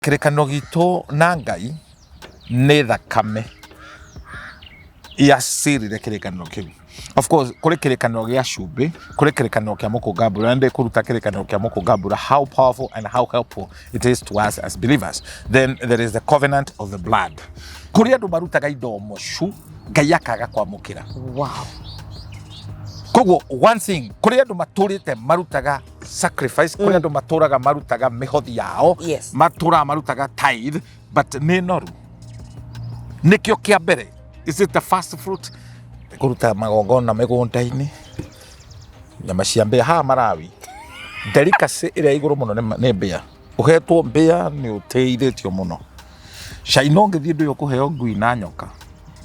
Kĩrĩkanĩro gitũ na Ngai nĩ thakame yacirire kĩrĩkanĩro kĩu. Of course, kũrĩ kĩrĩkanĩro gĩa cumbĩ, kũrĩ kĩrĩkanĩro kĩa mũkũnga mbura, na ndĩkũruta kĩrĩkanĩro kĩa mũkũnga mbura, how powerful and how helpful it is to us as believers. Then there is the covenant of the blood. Kũrĩ andũ marutaga indo mocu, Ngai akaga kwamũkĩra. Koguo one thing, kũrĩ andũ matũrĩte marutaga sacrifice, kũrĩ andũ matũraga marutaga mĩhothi yao, matũraga marutaga tithe, but nĩ noru. Nĩkĩo kĩa mbere, is it the first fruit? Kũruta magongona mĩgũnda-inĩ, nyama cia mbĩa haha Malawi, delicacy ĩrĩa igũrũ mũno nĩ mbĩa. Ũhetwo mbĩa nĩ ũteithĩtio mũno. China ũngĩthiĩ ndũĩ ũkũheo ngui na nyoka.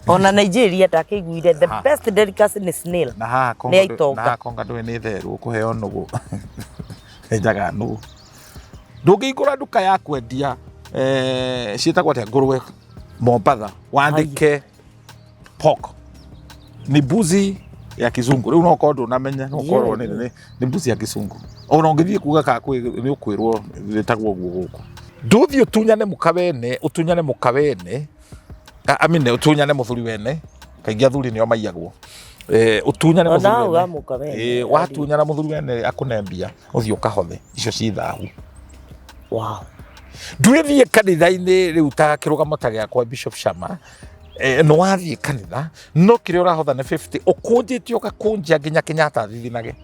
Ona Nigeria ndakĩiguire the best delicacy nĩ snail. Na haha Kongo Nĩ aitonga. Na haha Kongo ndũĩ nĩ therũ ũkũheo nũgũ. Enjaga nũgũ. Ndũngĩhingũra nduka ya kwendia ciĩtagwo atĩa ngũrwe Mombatha wandĩke pork ni mbuzi ya kizungu. Rĩu no ũkorwo ndũnamenya, no ũkorwo nĩ mbuzi ya kizungu. Ona ũngĩthiĩ kuga ka nĩ ũkwĩrwo rĩtagwo ũguo gũkũ. Ndũthiĩ ũtunyane mũka wene, ũtunyane mũka wene, I mean, ũtunyane mũthuri wene, kaingĩ athuri nĩo maiyagwo. Ũtunyane Ona mũthuri hau wene. wa mũka wene. Watunyana mũthuri wene akũne mbia, ũthiĩ ũkahothe icio ci thahu. Ndwĩthiĩ kanitha-inĩ rĩu ta kĩrũgamo ta gĩakwa Bishop Shama, nĩ wathiĩ kanitha no kĩrĩa ũrahotha nĩ 50 ũkũnjĩte ũgakũnja nginya Kenyatta thithinage.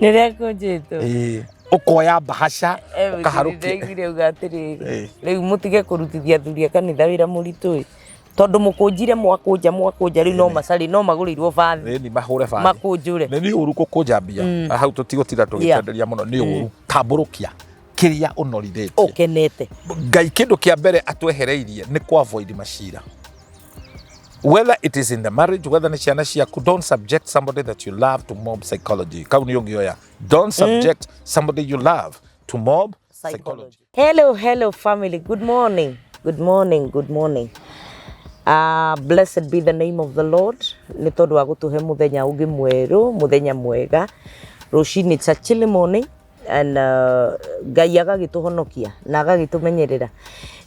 Nĩ rĩakũnjĩtwo. Ũkoya mbahaca ũkaharũkia. Ndaiguire uga atĩrĩrĩ, rĩu mũtige kũrutithia athuri a kanitha wĩra mũritũ ĩ, tondũ mũkũnjire mwakũnja mwakũnja rĩu no macarĩ no magũrĩirwo bathi. Nĩ mahũre bathi. Makũnjũre. Nĩ ũru gũkũnja mbia. Hau tũtigũtinda tũgĩtenderia mũno, nĩ ũru. Tambũrũkia kĩrĩa ũnorithĩtie. Ũkenete. Ngai kĩndũ kĩa mbere atwehereirie nĩ kũ avoid macira. Whether it is in the marriage, whether nĩ ciana ciaku, don't subject somebody that you love to mob psychology. Kau nĩ ũngĩoya. Don't subject somebody you love to mob psychology. Hello, hello family. Good morning. Good morning. Good morning. Blessed be the name of the Lord. Nĩ tondũ wa gũtũhe mũthenya ũngĩ mwerũ, mũthenya mwega. Rũcinĩ, it's a chilly morning and Ngai agagĩtũhonokia na agagĩtũmenyerera.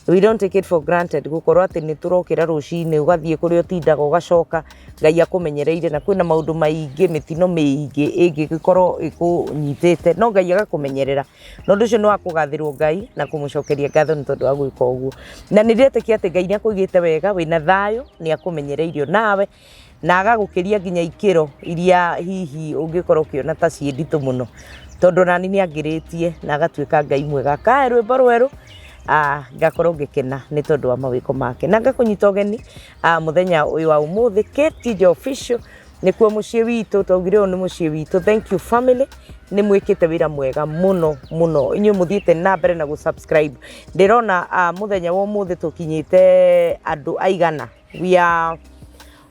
We don't take it for granted gũkorwo atĩ nĩ tũrokĩra rũcinĩ ũgathiĩ kũrĩa ũtindaga ũgacoka Ngai akũmenyereire, na kwĩna maũndũ maingĩ, mĩtino mĩingĩ ĩngĩgĩkorwo ĩkũnyitĩte no Ngai agakũmenyerera. Na ũndũ ũcio nĩ wa kũgathĩrwo Ngai na kũmũcokeria ngatho nĩ tondũ wa gwĩka ũguo. Na nĩ ndĩretĩkia atĩ Ngai nĩ akũigĩte wega, wĩna thayũ, nĩ akũmenyereirio nawe na agagũkĩria nginya ikĩro iria hihi ũngĩkorwo ũkĩona ta ciĩ nditũ mũno, tondũ onani nĩ angĩrĩtie na agatuĩka Ngai mwega. Akahe rwĩmbo rwerũ, ngakorwo ngĩkena nĩ tondũ wa mawĩko make. Na ngakũnyita ũgeni mũthenya ũyũ wa ũmũthĩ, Kate Njijo Official nĩkuo mũciĩ witũ, twaugire ũyũ nĩ mũciĩ witũ. Thank you family, nĩ mwĩkĩte wĩra mwega mũno mũno, inyuĩ mũthiĩte na mbere na gũ-subscribe. Ndĩrona mũthenya wa ũmũthĩ tũkinyĩte andũ aigana, we are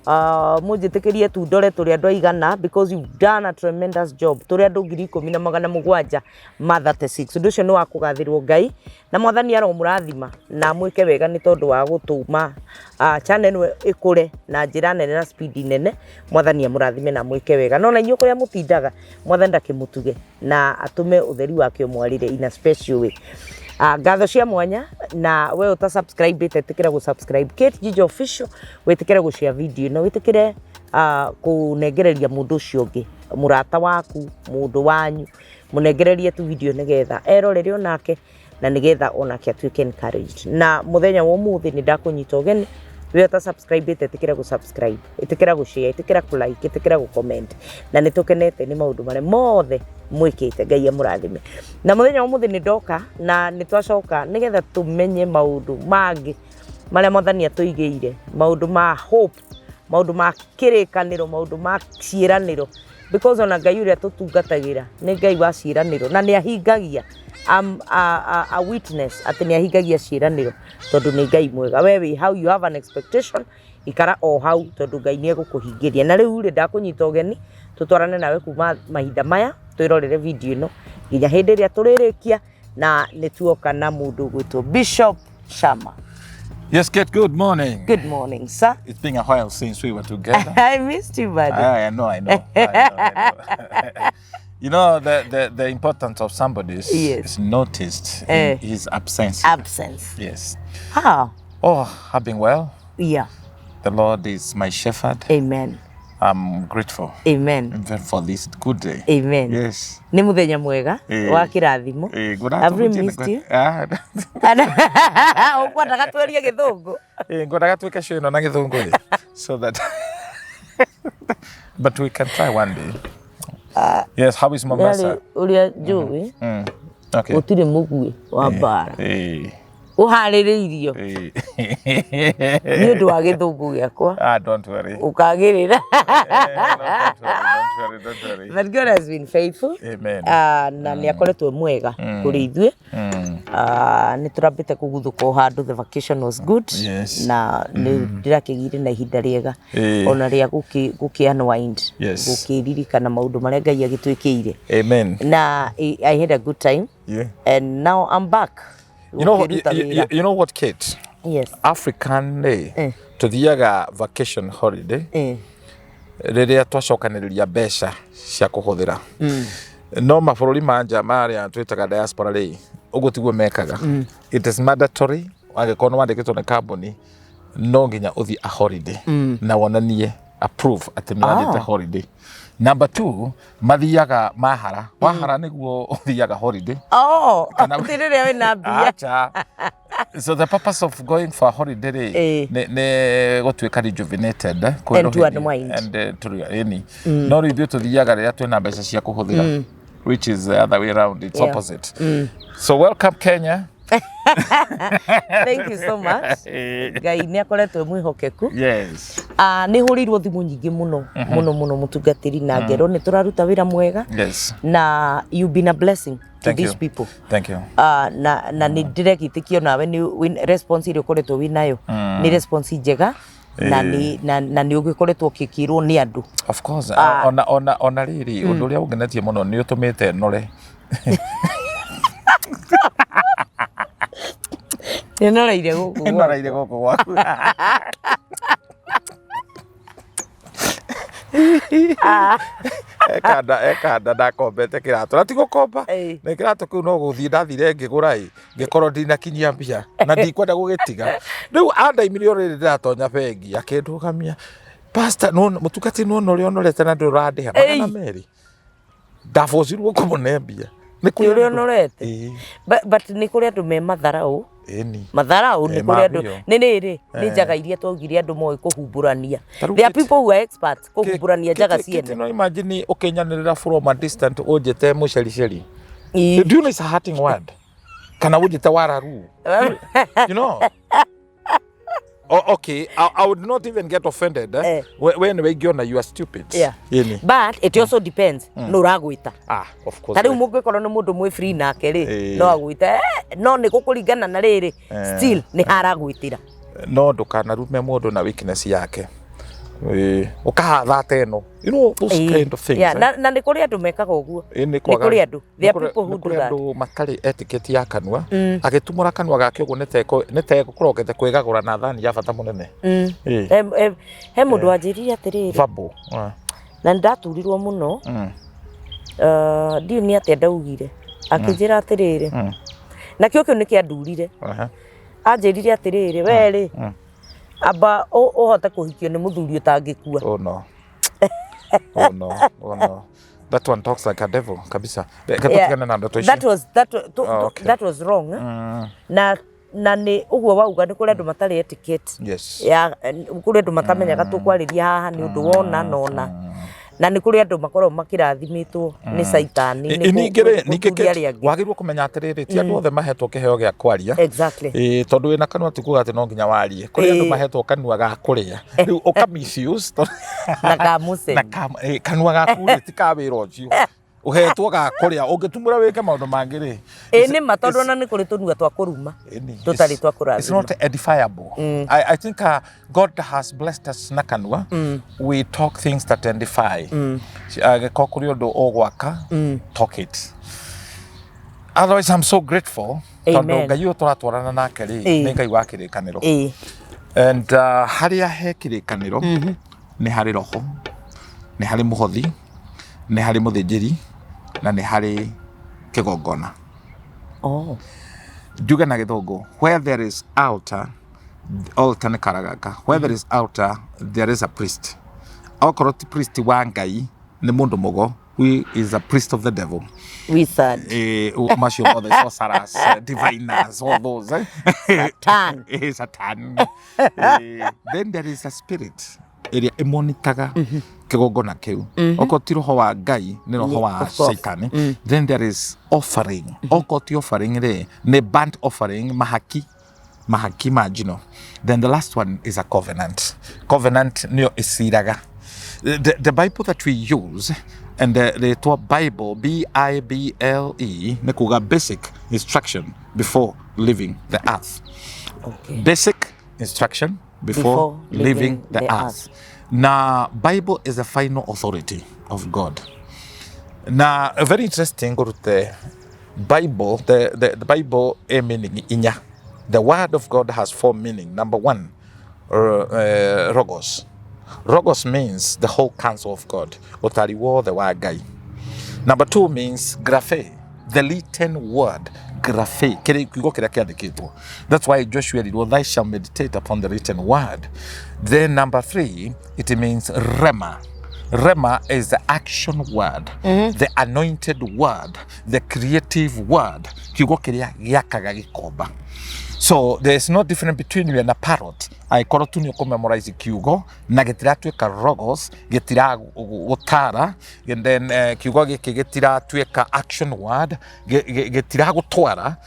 mũnjĩtĩkĩrie tu ndore tũrĩ andũ aigana, because you've done a tremendous job. Tũrĩ andũ 17,736. Ũndũ ũcio nĩ wa kũgathĩrwo Ngai, na mwathani aromũrathima na amwĩke wega nĩ tondũ wa gũtũma channel ĩno ĩkũre na njĩra nene na speed nene. Mwathani amũrathime na amwĩke wega. No na inyuĩ kũrĩa mũtindaga, mwathani ndakĩmũtuge na atũme ũtheri wake ũmwarĩre in a special way. Ngatho cia mwanya, na we ũta subscribe ĩtĩkĩra gũ subscribe Kate Njijo Official, wĩtĩkĩre gũ share video ĩno, wĩtĩkĩre kũnengereria mũndũ ũcio ũngĩ, mũrata waku, mũndũ wanyu, mũnengererie tu video nĩgetha erorere onake na nĩgetha onake atuĩke encouraged. Na mũthenya wa ũmũthĩ nĩ ndakũnyita ũgeni, we ũta subscribe ĩtĩkĩra gũ subscribe, ĩtĩkĩra gũ share, ĩtĩkĩra kũ like, ĩtĩkĩra gũ comment, na nĩ tũkenete nĩ maũndũ marĩa mothe mwĩkĩte. Ngai amũrathime. Na mũthenya wa ũmũthĩ nĩ ndoka na nĩ twacoka nĩgetha tũmenye maũndũ mangĩ marĩa mwathani atũigĩire, maũndũ ma hope, maũndũ ma kĩrĩkanĩro, maũndũ ma ciĩranĩro, because ona Ngai ũrĩa tũtungatagĩra nĩ Ngai wa ciĩranĩro na nĩ ahingagia. I'm a witness atĩ nĩ ahingagia ciĩranĩro tondũ nĩ Ngai mwega. We wĩ hau, you have an expectation, ikara o hau tondũ Ngai nĩ egũkũhingĩria. Na rĩu rĩ, ndakũnyita ũgeni tũtwarane nawe kuma mahinda maya twĩrorere video ĩno nginya hĩndĩ ĩrĩa tũrĩrĩkia, na nĩ tuoka na mũndũ ũgwĩtwo Bishop Shama. Yes, Kate, good morning. Good morning, sir. It's been a while since we were together. I missed you, buddy. I know, I know. I know, I know. You know, the importance of somebody is, Yes. is noticed Eh. in his absence. Absence. Yes. Ah, Oh, I've been well. yeah. The Lord is my shepherd. Amen. I'm grateful Amen. even for this good day. Amen. Yes. Nĩ mũthenya mwega Eh. wa kĩrathimo. Eh, good I've really afternoon. missed you. Ah, Ũkwendaga twerie gĩthũngũ. eh, ngwendaga twĩke show ĩno na gĩthũngũ ĩ, so that but we can try one day. Yes, how is Mombasa? Rĩarĩ ũrĩa njũĩ Okay. gũtirĩ mũguĩ wa mbara Eh, ũharĩrĩirio eh. nĩ ũndũ wa gĩthũngũ gĩakwa Ah, don't worry. ũkagĩrĩra. Eh, no, don't worry, don't worry, don't worry. But God has been faithful. Amen. Ah, na nĩ akoretwo e mwega kũrĩ ithuĩ. Ah, nĩ tũrambĩte kũguthũka o handũ, the vacation was good. Yes. Na nĩ ndĩrakĩgire na ihinda rĩega Eh. ona rĩa gũkĩ unwind, Yes. gũkĩririkana maũndũ marĩa Ngai agĩtwĩkĩire. Amen. Na I had a good time Yeah. and now I'm back. You know, Gũkĩruta wĩra. you know what, Kate? Yes. African day Eh. tuthiaga vacation holiday Eh. rĩrĩa twacokanĩrĩria mbeca cia kũhũthĩra no mabũrũri ma nja marĩa twĩtaga diaspora rĩ, ũguo tiguo mekaga. It is mandatory, angĩkorwo nĩ wandĩkĩtwo nĩ kambuni, no nginya ũthiĩ a holiday na wonanie approve atĩ nĩ wathiĩte Ah. holiday. Number two, mathiaga mahara wahara nĩguo ũthiaga holiday. Oh, Kana- ti rĩrĩa wĩna mbia. Acha. So the purpose of going for a holiday rĩ, Eh. nĩ gũtuĩka rejuvenated, And to kwĩrũhĩria, unwind. and ĩni no rĩu ithuĩ tũthiaga rĩrĩa twĩna mbeca cia kũhũthĩra, which is the other way round, it's Yeah. opposite. So welcome Kenya. Thank you so much. Ngai nĩ akoretwo e mwĩhokeku. Yes. Ah, nĩ hũrĩirwo thimũ nyingĩ mũno mũno mũno mũtungatĩri na ngerwo nĩ tũraruta wĩra mwega Yes. na you've been a blessing to Thank these you. people. Thank you. Ah, na nĩ ndĩregĩtĩkio nawe nĩ response ĩrĩa ũkoretwo wĩ nayo nĩ response njega na Eh. nĩ ũgĩkoretwo ũgĩkĩrwo nĩ andũ. Of course. Ona rĩrĩ, ũndũ ũrĩa ũngenetie mũno nĩ ũtũmĩte nore. Nĩ noreire gũkũ gwaku. Noreire gũkũ gwaku. Ekanda ndakombete kĩratũ na ti gũkomba, Ĩĩ. nĩ kĩratũ kĩu no gũthiĩ ndathire ngĩgũra ĩ, ngĩkorwo ndinakinyia mbia na ndikwenda gũgĩtiga. Rĩu andaimirie o rĩrĩ ndĩratonya bengi, akĩndũgamia, "Pastor, mũtungati, nĩwona ũrĩa ũnorete na ndũrandĩha 200." Ndabocirwo kũmũne mbia. Nĩ Ti ũrĩa kũrĩ andũ- ũnorete. Ĩĩ. But nĩ kũrĩ andũ me matharaũ. Ĩni. Matharaũ nĩ Eh, kũrĩ andũ mabio. nĩ rĩrĩ nĩ njaga iria twaugire andũ moĩ kũhumbũrania. Ta rĩu There are Kate- people who are experts kũhumbũrania njaga ciene. No imagine ũkĩnyanĩrĩra from a distant ũnjĩte mũcericeri. Ĩĩ. Do you know it's a hurting word? Kana ũnjĩte wararu. You know? Oh, okay, I would not even get offended. Eh? Eh. When we ingĩona you are stupid. Yeah. Ĩni. But it also depends nũ ũragwĩta. Ah, of course. Ta rĩu mũngĩkorwo nĩ mũndũ mwĩ free nake rĩ, Ĩĩ. no agwĩte, no nĩ gũkũringana na rĩrĩ, still nĩ haragwĩtĩra. No ndũkanarume mũndũ na weakness yake. Ĩĩ. Ũkahatha ta ĩno. You know those Ĩĩ. kind of things. Yeah, eh? na nĩ kũrĩ andũ mekaga ũguo. Ĩĩ, Nĩ kũrĩ andũ. There are people who nĩ do kũrĩ that. andũ matarĩ etiquette ya kanua, agĩtumũra kanua gake ũguo nĩ tegũkũrokete kwĩgagũra na thani ya bata mũnene. Ĩĩ. He mũndũ wanjĩrire atĩrĩrĩ, Verbal. Ah. na nĩ ndaturirwo mũno. Ah, ndiũĩ nĩ atĩa ndaugire, akĩnjĩra atĩrĩrĩ, nakĩo kĩu nĩ kĩandurire. Aha. Anjĩrire atĩrĩrĩ, we rĩ, amba ũhote kũhikio nĩ mũthuri ũtangĩkua. Oh no. Oh no. Oh no. That one talks like a devil kabisa. Reke Yeah. tũtigane na ndeto icio. That was that, Oh, okay. that was wrong, eh? Na nĩ ũguo wauga, nĩ kũrĩ andũ matarĩ etiquette Yes. ya kũrĩ andũ matamenyaga tũkwarĩria haha nĩ ũndũ wona nona, na nĩ kũrĩ andũ makoragwo makĩrathimĩtwo nĩ caitani nĩ Ningĩ rĩ, ningĩ gũturia arĩa angĩ. wagĩrĩirwo kũmenya atĩrĩrĩ, ti andũ othe mahetwo kĩheo gĩa kwaria. Exactly. Ĩĩ, tondũ wĩna kanua ti kuga atĩ no nginya warie. Kũrĩ andũ Ĩĩ. mahetwo kanua ga kũrĩa, rĩu ũka misuse Na kamũceni. na kanua gaku rĩ, ti ka wĩra ũcio ũhetwo ga kũrĩa, ũngĩtumũra wĩke maũndũ mangĩ rĩ. Ĩ nĩ ma, tondũ ona nĩ kũrĩ tũnua twa kũruma Ĩni, tũtarĩ twa it's kũrathima. not edifiable. I think God has blessed us na kanua. We talk things that edify. Angĩkorwo kũrĩ ũndũ ũgwaka, talk it. Otherwise, I'm so grateful tondũ Amen. Ngai ũyũ tũratwarana nake rĩ, Ĩĩ. nĩ Ngai wa kĩrĩkanĩro. Ĩ. And harĩa he kĩrĩkanĩro nĩ harĩ roho, nĩ harĩ mũhothi, nĩ harĩ mũthĩnjĩri Na nĩ harĩ kĩgongona. Oh. Njuge na Gĩthũngũ, where there is altar, altar nĩ karagaka, where there is altar there is a priest. Okorwo ti priest wa Ngai, nĩ mũndũ mũgo who is a priest of the devil. Wizard. Macio mothe, sorcerers, diviners, all those, eh? Satan. Satan. Then there is a spirit ĩrĩa ĩmonitaga kĩgongona kĩu. Okorwo ti roho wa Ngai, nĩ roho wa Of course. Shaitani. Then there is offering. Okorwo ti offering rĩ, nĩ burnt offering, mahaki, mahaki ma njino. Then the last one is a covenant. Covenant nĩyo ĩciraga. The Bible that we use, and the rĩtwa Bible, Bible, nĩ kuga basic instruction before leaving the earth. Basic instruction before, Before leaving the earth. Na Bible is the final authority of God. Na very interesting ngũrute Bible, the Bible a meaning inya. The word of God has four meaning. Number one, logos. Logos means the whole counsel of God. Ũtari wothe wa Ngai. Number two means graphe, the written word. Graphe, kĩrĩa kiugo kĩrĩa kĩandĩkĩtwo. That's why Joshua erirwo, "Thou shall meditate upon the written word." Then number three, it means rema. Rema is the action word, the anointed word, the creative word. Kiugo kĩrĩa gĩakaga gĩkomba. So there is no difference between you and a parrot. Angĩkorwo tu nĩ ũkũmemorize kiugo na gĩtiratuĩka logos, gĩtiragũtara, and then kiugo gĩkĩ gĩtiratuĩka action word, gĩtiragũtwara,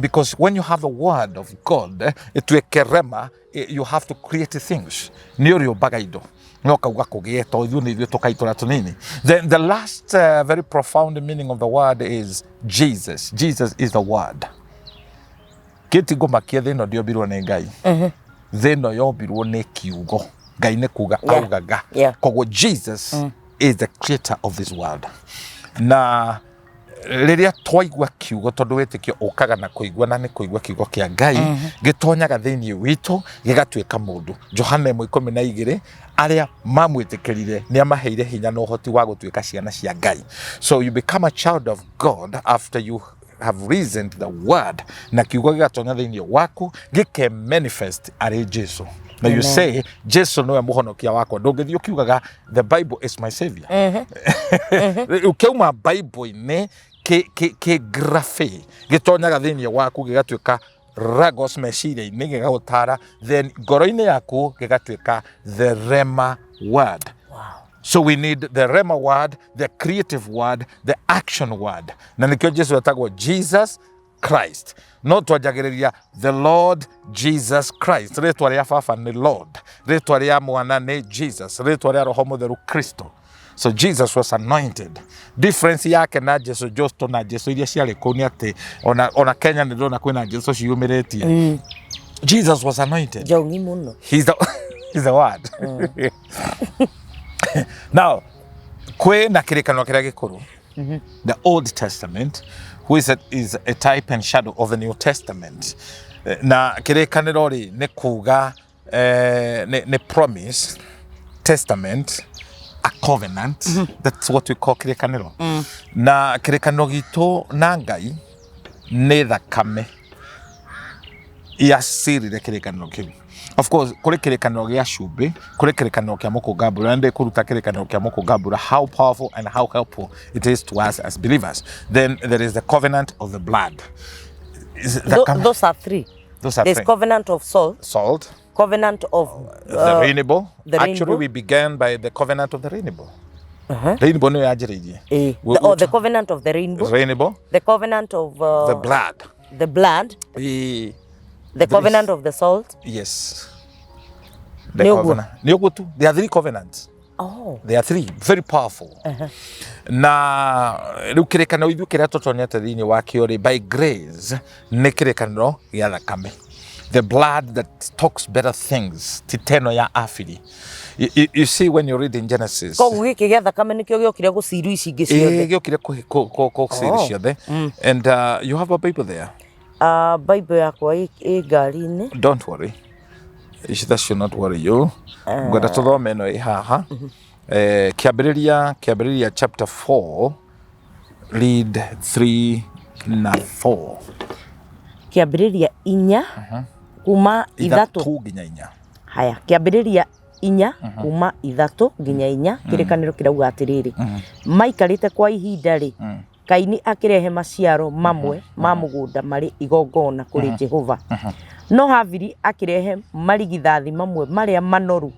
because when you have the word of God, ĩtuĩke rema, you have to create things. Nĩ ũrĩũmbaga indo no kauga kũgĩe to ithuĩ nĩ ithuĩ tũkaitũra tũnini. Then the last very profound meaning of the word is Jesus. Jesus is the word. Kĩti ngũmakia, thĩ ĩno ndĩombirwo nĩ Ngai, thĩ ĩno yombirwo nĩ kiugo. Ngai nĩ kuga augaga. Koguo Jesus is the creator of this world. Na rĩrĩa twaigua kiugo, tondũ wĩtĩkio ũkaga na kũigua, na nĩ kũigua kiugo kĩa Ngai, gĩtonyaga thĩinĩ witũ gĩgatuĩka mũndũ. Johana 1:12, arĩa mamwĩtĩkĩrire nĩ amaheire hinya na ũhoti wa gũtuĩka ciana cia Ngai. So you become a child of God after you have reasoned the word, na kiugo gĩgatonya thĩinĩ waku gĩke manifest arĩ Jesu, na you say Jesu nĩwe mũhonokia wakwa. Ndũngĩthiĩ ũkiugaga "The Bible is my savior". Ũkĩauma Bible-inĩ kĩ graphe, gĩtonyaga thĩinĩ waku gĩgatuĩka logos meciria-inĩ, gĩgagũtara, then ngoro-inĩ yaku gĩgatuĩka the rema word. So we need the rema word, the creative word, the action word. Na nĩkĩo Jesu etagwo Jesus Christ. No twanjagĩrĩria the Lord Jesus Christ. Rĩtwa rĩa baba nĩ Lord. Rĩtwa rĩa mwana nĩ Jesus. Rĩtwa rĩa Roho Mũtheru Kristo. So Jesus was anointed. Difference yake na Jesu Justo na Jesu iria ciarĩ kũu nĩ atĩ ona Kenya nĩ ndĩrona kwĩna Jesu ciumĩrĩtie. Jesus was anointed. Njaungi mũno. He's the word. Now, kwĩ na kĩrĩkanĩro kĩrĩa gĩkũrũ, the Old Testament, who is a type and shadow of the New Testament. Na kĩrĩkanĩro rĩ, nĩ kuga nĩ promise, testament, a covenant. That's what we call kĩrĩkanĩro. Na kĩrĩkanĩro gitũ na Ngai nĩ thakame yacirire kĩrĩkanĩro kĩu. Of course kũrĩ kĩrĩkanĩro gĩa cumbĩ, kũrĩ kĩrĩkanĩro kĩa mũkũngambura, na ndĩkũruta kĩrĩkanĩro kĩa mũkũngambura, how powerful and how helpful it is to us as believers. Then there is the covenant of the blood. Is the Those are three. Those are There's three. Covenant of salt, Salt, covenant of the rainbow. The Actually, rainbow. we began by the covenant of the rainbow. Rainbow nĩyo yanjĩrĩirie. Oh, the covenant of the rainbow, Rainbow, the covenant of the blood. The blood, the covenant of the salt. Yes, the Nĩ ũguo. covenant nĩ ũguo tu. There are three covenants. Oh. There are three very powerful. Na rĩu kĩrĩkanĩro ithuĩ kĩrĩa tũtonyete thĩinĩ wakĩo rĩ, by grace, nĩ kĩrĩkanĩro gĩa thakame, the blood that talks better things, ti teno ya Abiri. You see, when you read in Genesis, Koguo gĩkĩ gĩa thakame nĩkĩo gĩokire gũciru ici ingĩ ciothe. Gĩokire kũciri ciothe. And you have a Bible there? Bible yakwa ĩ ngari-inĩ. Don't worry. That should not worry you. Ngwenda tũthome ĩno ĩ haha. Kĩambĩrĩria chapter 4. Read 3 na 4. Kĩambĩrĩria 4 kuma 3. 3 nginya 4. Haya, kĩambĩrĩria 4 kuma 3 nginya 4, kĩrĩkanĩro kĩrauga atĩrĩrĩ, maikarĩte kwa ihinda rĩ, Kaini akĩrehe maciaro mamwe ma mũgũnda marĩ igongona kũrĩ Jehova, no Habili akĩrehe marigithathi mamwe marĩa manoru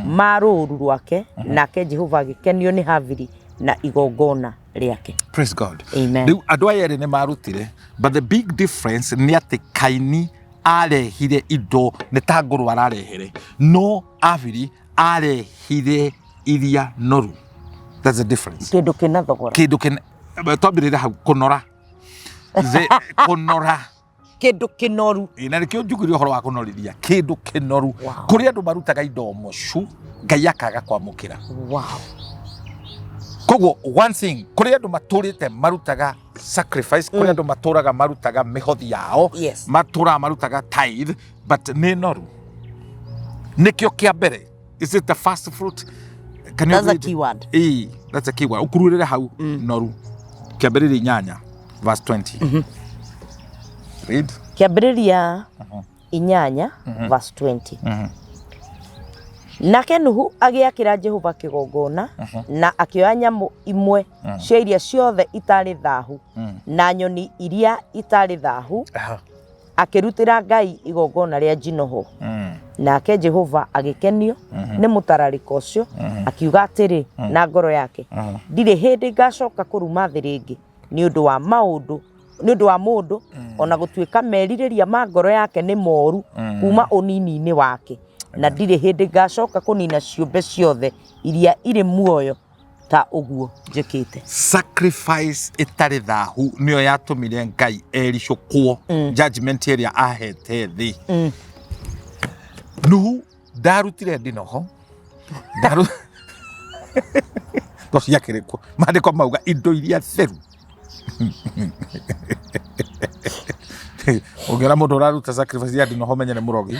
ma rũũru rwake, nake Jehova agĩkenio nĩ Habili na igongona rĩake. Praise God. Amen. Rĩu andũ aya erĩ nĩ marutire, but the big difference nĩ atĩ Kaini arehire indo nĩ ta ngũrũ ararehere, no Abili arehire iria noru. That's the difference. Kĩndũ kĩna thogora. Kĩndũ kĩna twambĩrĩre hau kũnora. Kũnora. Kĩndũ kĩnoru. Ĩ, na nĩkĩo njugire ũhoro wa kũnorithia kĩndũ kĩnoru. Wow. Kũrĩ andũ marutaga indo mocu Ngai akaga kwamũkĩra. Wow. Koguo one thing, kũrĩ andũ matũrĩte marutaga sacrifice, kũrĩ andũ matũraga marutaga mĩhothi yao, Yes. matũraga marutaga tithe, but nĩ noru. Nĩkĩo kĩa mbere. Is it the first fruit? Can you That's a read? key word. Ĩĩ, that's a key word. Ũkururĩre hau noru. Kĩambĩrĩria 8 verse 20. Read. Kĩambĩrĩria 8 verse 20. Nake Nuhu agĩakĩra Jehova kĩgongona na akĩoya nyamũ imwe cia iria ciothe itarĩ thahu na nyoni iria itarĩ thahu, akĩrutĩra Ngai igongona rĩa njinoho. Nake Jehova agĩkenio nĩ mũtararĩko ũcio, akiuga atĩrĩ na ngoro yake, ndirĩ hĩndĩ ngacoka kũruma thĩ rĩngĩ nĩ ũndũ wa maũndũ, nĩ ũndũ wa mũndũ, ona gũtuĩka merirĩria ma ngoro yake nĩ moru kuma ũnini-inĩ wake, na ndirĩ hĩndĩ ngacoka kũnina ciũmbe ciothe iria irĩ muoyo ta ũguo njĩkĩte. Sacrifice ĩtarĩ thahu nĩyo yatũmire Ngai ericũkwo judgment ĩrĩa ahete thĩ. Nuhu ndarutire ndinoho, to ciakĩrĩ kuo. Maandĩko mauga indo iria theru. Ũngĩona mũndũ ũraruta sacrifice ya ndinoho menye nĩ mũrogi.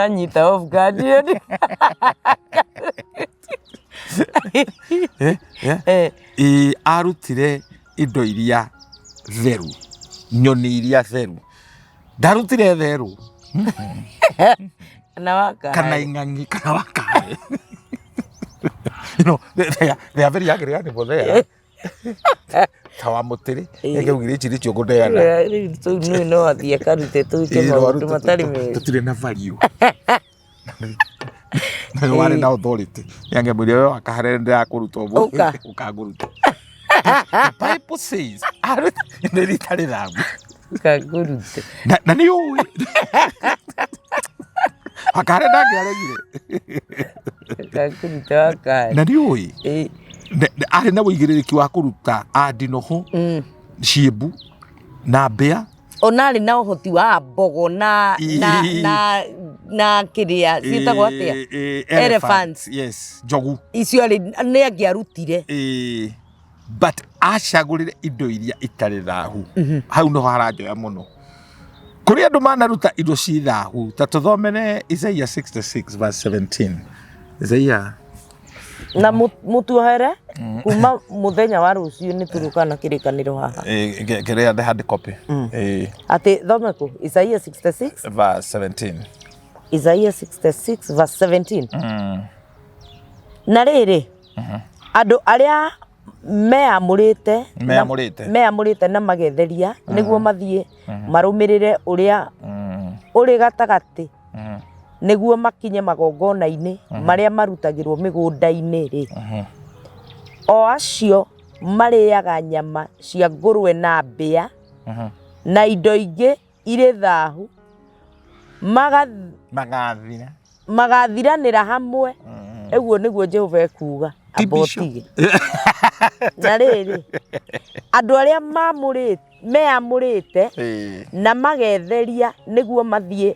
Anyita off guard. Ĩ, arutire indo iria theru, nyoni iria theru. Ndarutire theru Kana waka. Kana ing'ang'i kana wakare. You know, they are very angry animal there. Ta wa mũtĩrĩ ĩngĩaugire ici nĩcio ngũneana. Rĩu nĩ no athiĩ akarute tũrute maũndũ matarĩ mega. Tũtirĩ na value. Na warĩ na authority nĩangĩamwĩrire we wakaharere ndĩrakũruta ũmũthĩ Ũka. ũkangũruta. The Bible says nĩ ritarĩ thabu. Ũkangũrute. Na nĩ ũĩ wakahare ndangĩaregire. Ũkangũrute wakahare. Na nĩ ũĩ arĩ na ũigĩrĩrĩki wa kũruta andinoho, ciĩmbu na mbĩa. Ona arĩ na ũhoti wa mbogo na na na na kĩrĩa ciĩtagwo atĩa? Elephants. Yes, njogu. Icio arĩ nĩ angĩarutire. But acagũrire indo iria itarĩ thahu. Hau niho haranjoya mũno. Kũrĩ andũ manaruta indo ci thahu. Ta tũthomere Isaiah 66 verse 17. Isaiah. Na mũtuohere kuma mũthenya wa rũciũ nĩ tũrĩũkaga na kĩrĩkanĩro haha. Kĩrĩa the hard copy. Atĩ thome kũ? Isaiah 66 Verse 17. Isaiah 66 verse 17. Na rĩrĩ, andũ arĩa meamũrĩte Meamũrĩte. meamũrĩte na magetheria nĩguo mathiĩ marũmĩrĩre ũrĩa ũrĩ gatagatĩ nĩguo makinye magongona-inĩ marĩa marutagĩrwo mĩgũnda-inĩ rĩ, o acio marĩaga nyama cia ngũrwe na mbĩa na indo ingĩ irĩ thahu magathira magathiranĩra hamwe. Ũguo nĩguo Jehova ekuuga, amba ũtige. Na rĩrĩ, andũ arĩa meamũrĩte na magetheria nĩguo mathiĩ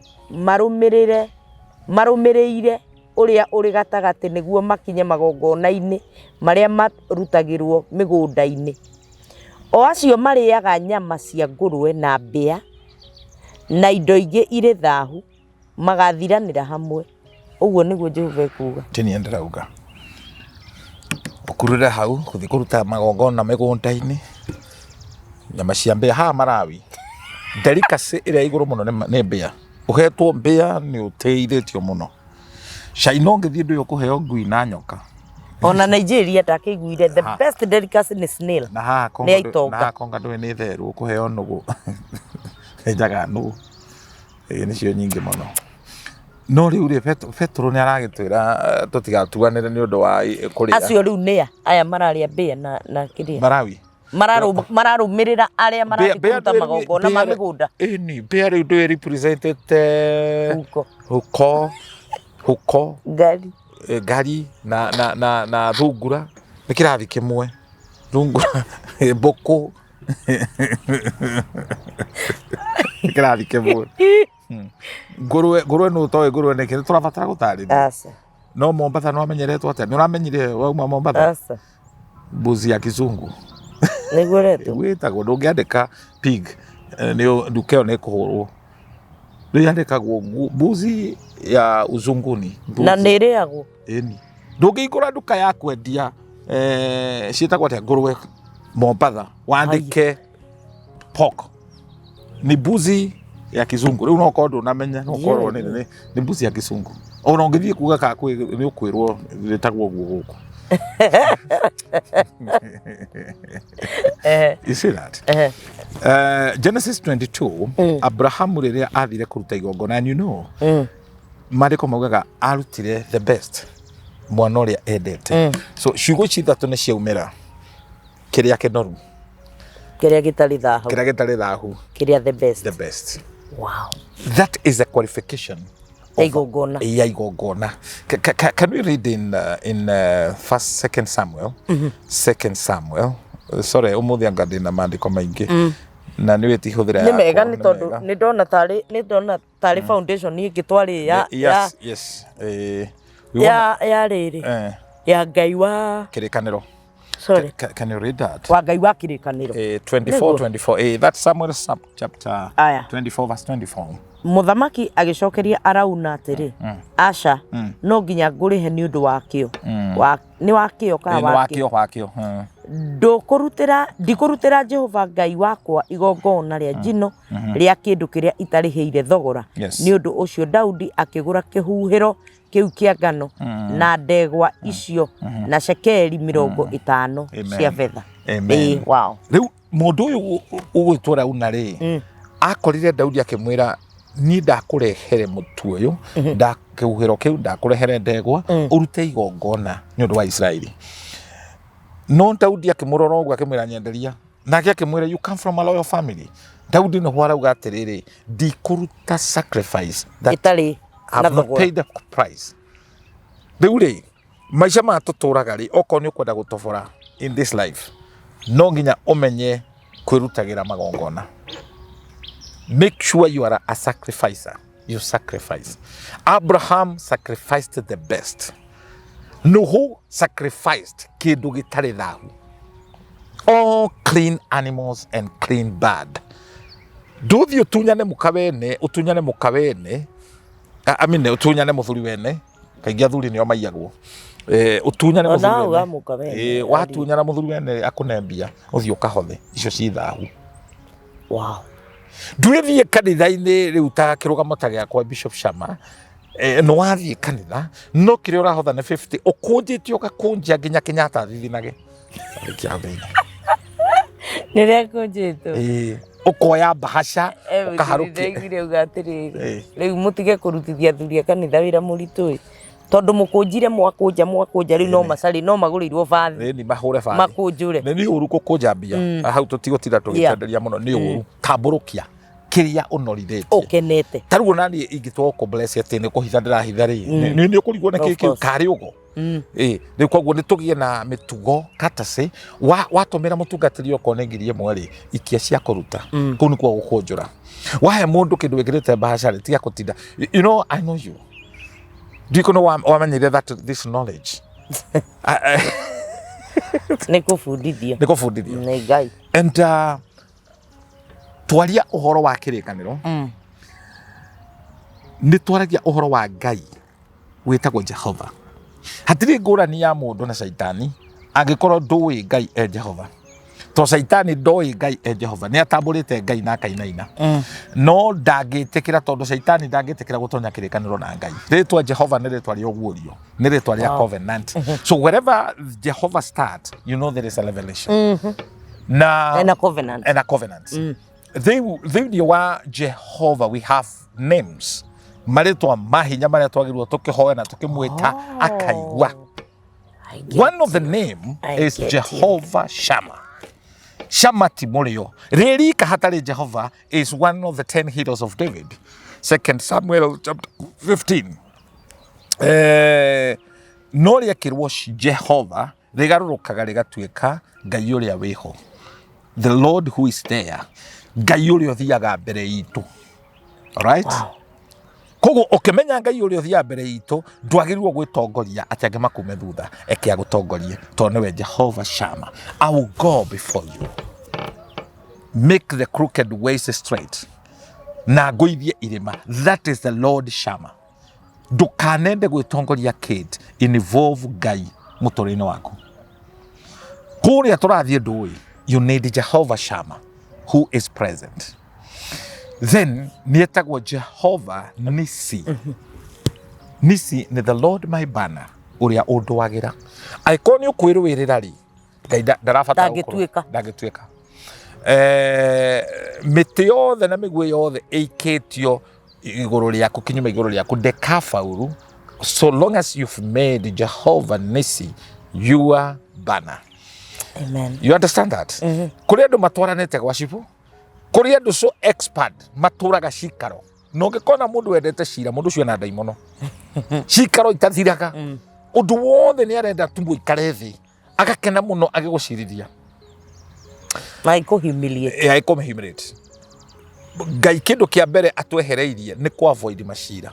marũmĩrĩire ũrĩa ũrĩ gatagatĩ nĩguo makinye magongona-inĩ marĩa marutagĩrwo mĩgũnda-inĩ, o acio marĩaga nyama cia ngũrwe na mbĩa na indo ingĩ irĩ thahu magathiranĩra hamwe. Ũguo nĩguo Jehova ekuuga. Tini ndĩrauga ũkurure hau gũthiĩ kũruta magongona mĩgũnda-inĩ. Nyama cia mbĩa haha Malawi, delicacy ĩrĩa igũrũ mũno nĩ mbĩa. Ũhetwo mbĩa nĩ ũtĩithĩtio mũno. China ũngĩthiĩ ndũĩ ũkũheo ngui na nyoka. Ona Nigeria ndakĩiguire the Ha. best delicacy nĩ snail. Na haha Kongo Nĩ ndũ- aitonga. na haha Kongo ndũĩ nĩ therũ ũkũheo nũgũ. Enjaga nũgũ. Ĩĩ nĩcio nyingĩ mũno. No rĩu rĩ Petero nĩ aragĩtwĩra tũtigatuanĩre nĩ ũndũ wa kũrĩa. Acio rĩu nĩa aya mararĩa mbĩa na kĩrĩa? Malawi. Mararũmĩrĩra arĩa marathiĩ kũruta magongona ma mĩgũnda. Ĩni mbĩa rĩu ndũĩ representete Huko. Huko. Huko. Ngari. Ngari na thungura nĩ kĩrathi kĩmwe. Thungura, mbũkũ nĩ kĩrathi kĩmwe. Ngũrwe, ngũrwe nũ ũtoĩ ngũrwe nĩkĩ? Nĩ tũrabatara gũtarĩria. Aca. No Mombatha nĩ wamenyeretwo atĩa? Nĩ ũramenyire wauma Mombatha? Aca. Mbuzi ya kizungu. Nĩguo ĩretwo? Wĩtagwo, ndũngĩandĩka pig, nĩ nduka ĩyo nĩ ĩkũhũrwo. Rĩu yandĩkagwo mbuzi ya uzunguni. Na nĩ ĩrĩagwo? Ĩni. Ndũngĩhingũra nduka ya kwendia ciĩtagwo atĩa ngũrwe Mombatha, wandĩke pork. Ni mbuzi ya kizungu. Rĩu no ũkorwo ndũnamenya, no ũkorwo nĩ mbuzi ya kizungu. Ona ũngĩthiĩ kuga kana nĩ ũkwĩrwo rĩtagwo ũguo gũkũ. You see that? Genesis 22, Abrahamu rĩrĩa athire kũruta igongona, and you know, maandĩko maugaga arutire the best, mwana ũrĩa endete. So ciugo ici ithatũ nĩ ciaumĩra, kĩrĩa kĩnoru, kĩrĩa gĩtarĩ thahu, kĩrĩa gĩtarĩ thahu, kĩrĩa the best. The best. Wow. That is a qualification ya igongona. Ya igongona. Can we read in first, second Samuel? Second Samuel. Sorry, umuthi anga ndina maandĩko maingĩ. Na nĩ wĩtihũthĩra Nĩ mega yakwa, nĩ tondũ nĩ ndona tarĩ nĩ ndona tarĩ foundation ĩngĩ twarĩ ya Yes, yes. We ya ya rĩrĩ ya Ngai wa Kĩrĩkanĩro. Sorry. Can you read that? Wa Ngai wa Kĩrĩkanĩro. 24, 24. That's Samuel sub chapter Aya. 24 verse 24. Mũthamaki agĩcokeria Arauna atĩrĩ, aca, no nginya ngũrĩhe nĩ ũndũ wakĩo. Nĩ wakĩo kana Nĩ wakĩo? wakĩo, wakĩo. Ndikũrutĩra Jehova Ngai wakwa igongona rĩa njino rĩa kĩndũ kĩrĩa itarĩhĩire thogora. Yes. Nĩ ũndũ ũcio Daudi akĩgũra kĩhuhĩro kĩu kĩa ngano na ndegwa icio na cekeri 50 Amen. cia betha. Amen. Wow. Rĩu mũndũ ũyũ ũgwĩtwo Arauna rĩ, akorire Daudi akĩmwĩra niĩ ndakũrehere mũtu ũyũ, kĩhuhĩro kĩu, ndakũrehere ndegwa, ũrute igongona nĩ ũndũ wa Isiraeli. No Daudi akĩmũrora ũguo akĩmwĩra nyenderia. Nake akĩmwĩra you come from a loyal family. Daudi nĩho arauga atĩrĩrĩ, ndikũruta sacrifice that Ĩtarĩ na have not thogora. paid the price. Rĩu rĩ, maica maya tũtũraga rĩ, okorwo nĩ ũkwenda gũtobora in this life, no nginya ũmenye kwĩrutagĩra magongona. Make sure you are a sacrificer. You sacrifice. Abraham sacrificed the best. Nuhu sacrificed kĩndũ gĩtarĩ thahu. All clean animals and clean bird. Ndũthiĩ ũtunyane mũka wene, ũtunyane mũka wene, I mean, ũtunyane mũthuri wene, kaingĩ athuri nĩo maiyagwo. Ũtunyane Ona mũthuri hau wene. wa mũka wene, Watunyana mũthuri wene akũne mbia, ũthiĩ ũkahothe, icio ci thahu. Wow. Ndwĩthiĩ kanitha-inĩ rĩu ta kĩrũgamo ta gĩakwa Bishop Shama, nĩ wathiĩ kanitha, no kĩrĩa ũrahotha nĩ 50, ũkũnjĩte ũgakũnja nginya Kenyatta thithinage. Nĩ rĩakũnjĩtwo. Ũkoya mbahaca, ũkaharũkia. Ndaiguire uga atĩrĩrĩ, rĩu mũtige kũrutithia athuri a kanitha wĩra mũritũ ĩ, tondũ mũkũnjire mwakũnja mwakũnja rĩu no macarĩ no magũrĩirwo bathi. Ĩni mahũre bathi. Makũnjũre. Nĩ ũru gũkũnja mbia. Hau tũtigũtinda tũgĩtenderia mũno, nĩ ũru. Tambũrũkia kĩrĩa ũnorithĩtie. Ũkenete. Ta rĩu ona niĩ ingĩtua gũkũ-bless atĩ nĩ kũhitha ndĩrahitha rĩ, nĩ ũkũrigwo nĩ Of kĩ kĩu course. karĩ ũgo. Rĩu koguo nĩ tũgĩe na mĩtugo courtesy, watũmĩra mũtungatĩri okorwo nĩ ngiri ĩmwe rĩ, ikia cia kũruta. Kũu nĩkuo gũkũnjũra. Wahe mũndũ kĩndũ wĩkĩrĩte mbahaca rĩ, tiga kũtinda. You know, I know you. Ndiko no wamenyire that this knowledge. Nĩ kũbundithio. Nĩ kũbundithio. Nĩ Ngai. And twaria ũhoro wa kĩrĩkanĩro, nĩ twaragia ũhoro wa Ngai wĩtagwo Jehova. Hatirĩ ngũrani ya mũndũ na caitani angĩkorwo ndũĩ Ngai e Jehova. To Caitani ndoĩ Ngai e Jehova, nĩ atambũrĩte Ngai na akainaina, no ndangĩtĩkĩra, tondũ Caitani ndangĩtĩkĩra gũtonya kĩrĩkanĩro na Ngai. Rĩtwa Jehova nĩ rĩtwa rĩa ũguũrio, nĩ rĩtwa rĩa covenant. So wherever Jehovah start, you know there is a revelation na And a covenant. And a covenant. Thĩinĩ wa Jehova we have names, marĩtwa mahinya marĩa twagĩrĩirwo tũkĩhoya na tũkĩmwĩta akaigua. I get One of the name I is get you. Jehovah Shammah. Shammah ti mũrĩo rĩrika hatarĩ. Jehovah is one of the 10 heroes of David, Second Samuel chapter 15. No rĩekĩrwo Jehova rĩgarũrũkaga rĩgatuĩka Ngai ũrĩa wĩho, the Lord who is there, Ngai ũrĩa ũthiaga mbere itũ. Alright? Wow. Koguo ũkĩmenya Ngai ũrĩa ũthiaga mbere itũ, ndwagĩrĩirwo gwĩtongoria atĩ angĩ makume thutha. Eke agũtongorie tondũ nĩwe Jehova Shama. I will go before you, make the crooked ways straight, na ngũithie irĩma. That is the Lord Shama. Ndũkanende gwĩtongoria, kid involve Ngai mũtũrĩre-inĩ waku. Kũrĩa tũrathiĩ ndũĩ, you need Jehovah Shama who is present. Then nĩ etagwo Jehova Nisi. Nisi nĩ the Lord my banner, ũrĩa ũndũagĩra. Angĩkorwo nĩ ũkwĩrũĩrĩra rĩ, Ngai ndarabatara gũkorwo- Ndangĩtuĩka. Ndangĩtuĩka. Mĩtĩ yothe na mĩguĩ yothe ĩikĩtio igũrũ rĩaku, kinyume igũrũ rĩaku, ndĩkabauru so long as you've made Jehovah Nisi your banner. Amen. You understand that? Kũrĩ andũ matwaranĩte gwa cibũ, kũrĩ andũ so expert matũraga cikaro, na ũngĩkona mũndũ wendete cira, mũndũ ũcio ena ndaimono, cikaro itathiraga. Ũndũ wothe nĩ arenda tu mũikare thĩ, agakena mũno agĩgũcirithia. Na ikũ humiliate. Ya ĩkũmhumiliate. Ngai kĩndũ kĩa mbere atwehereirie nĩ kũ avoid macira,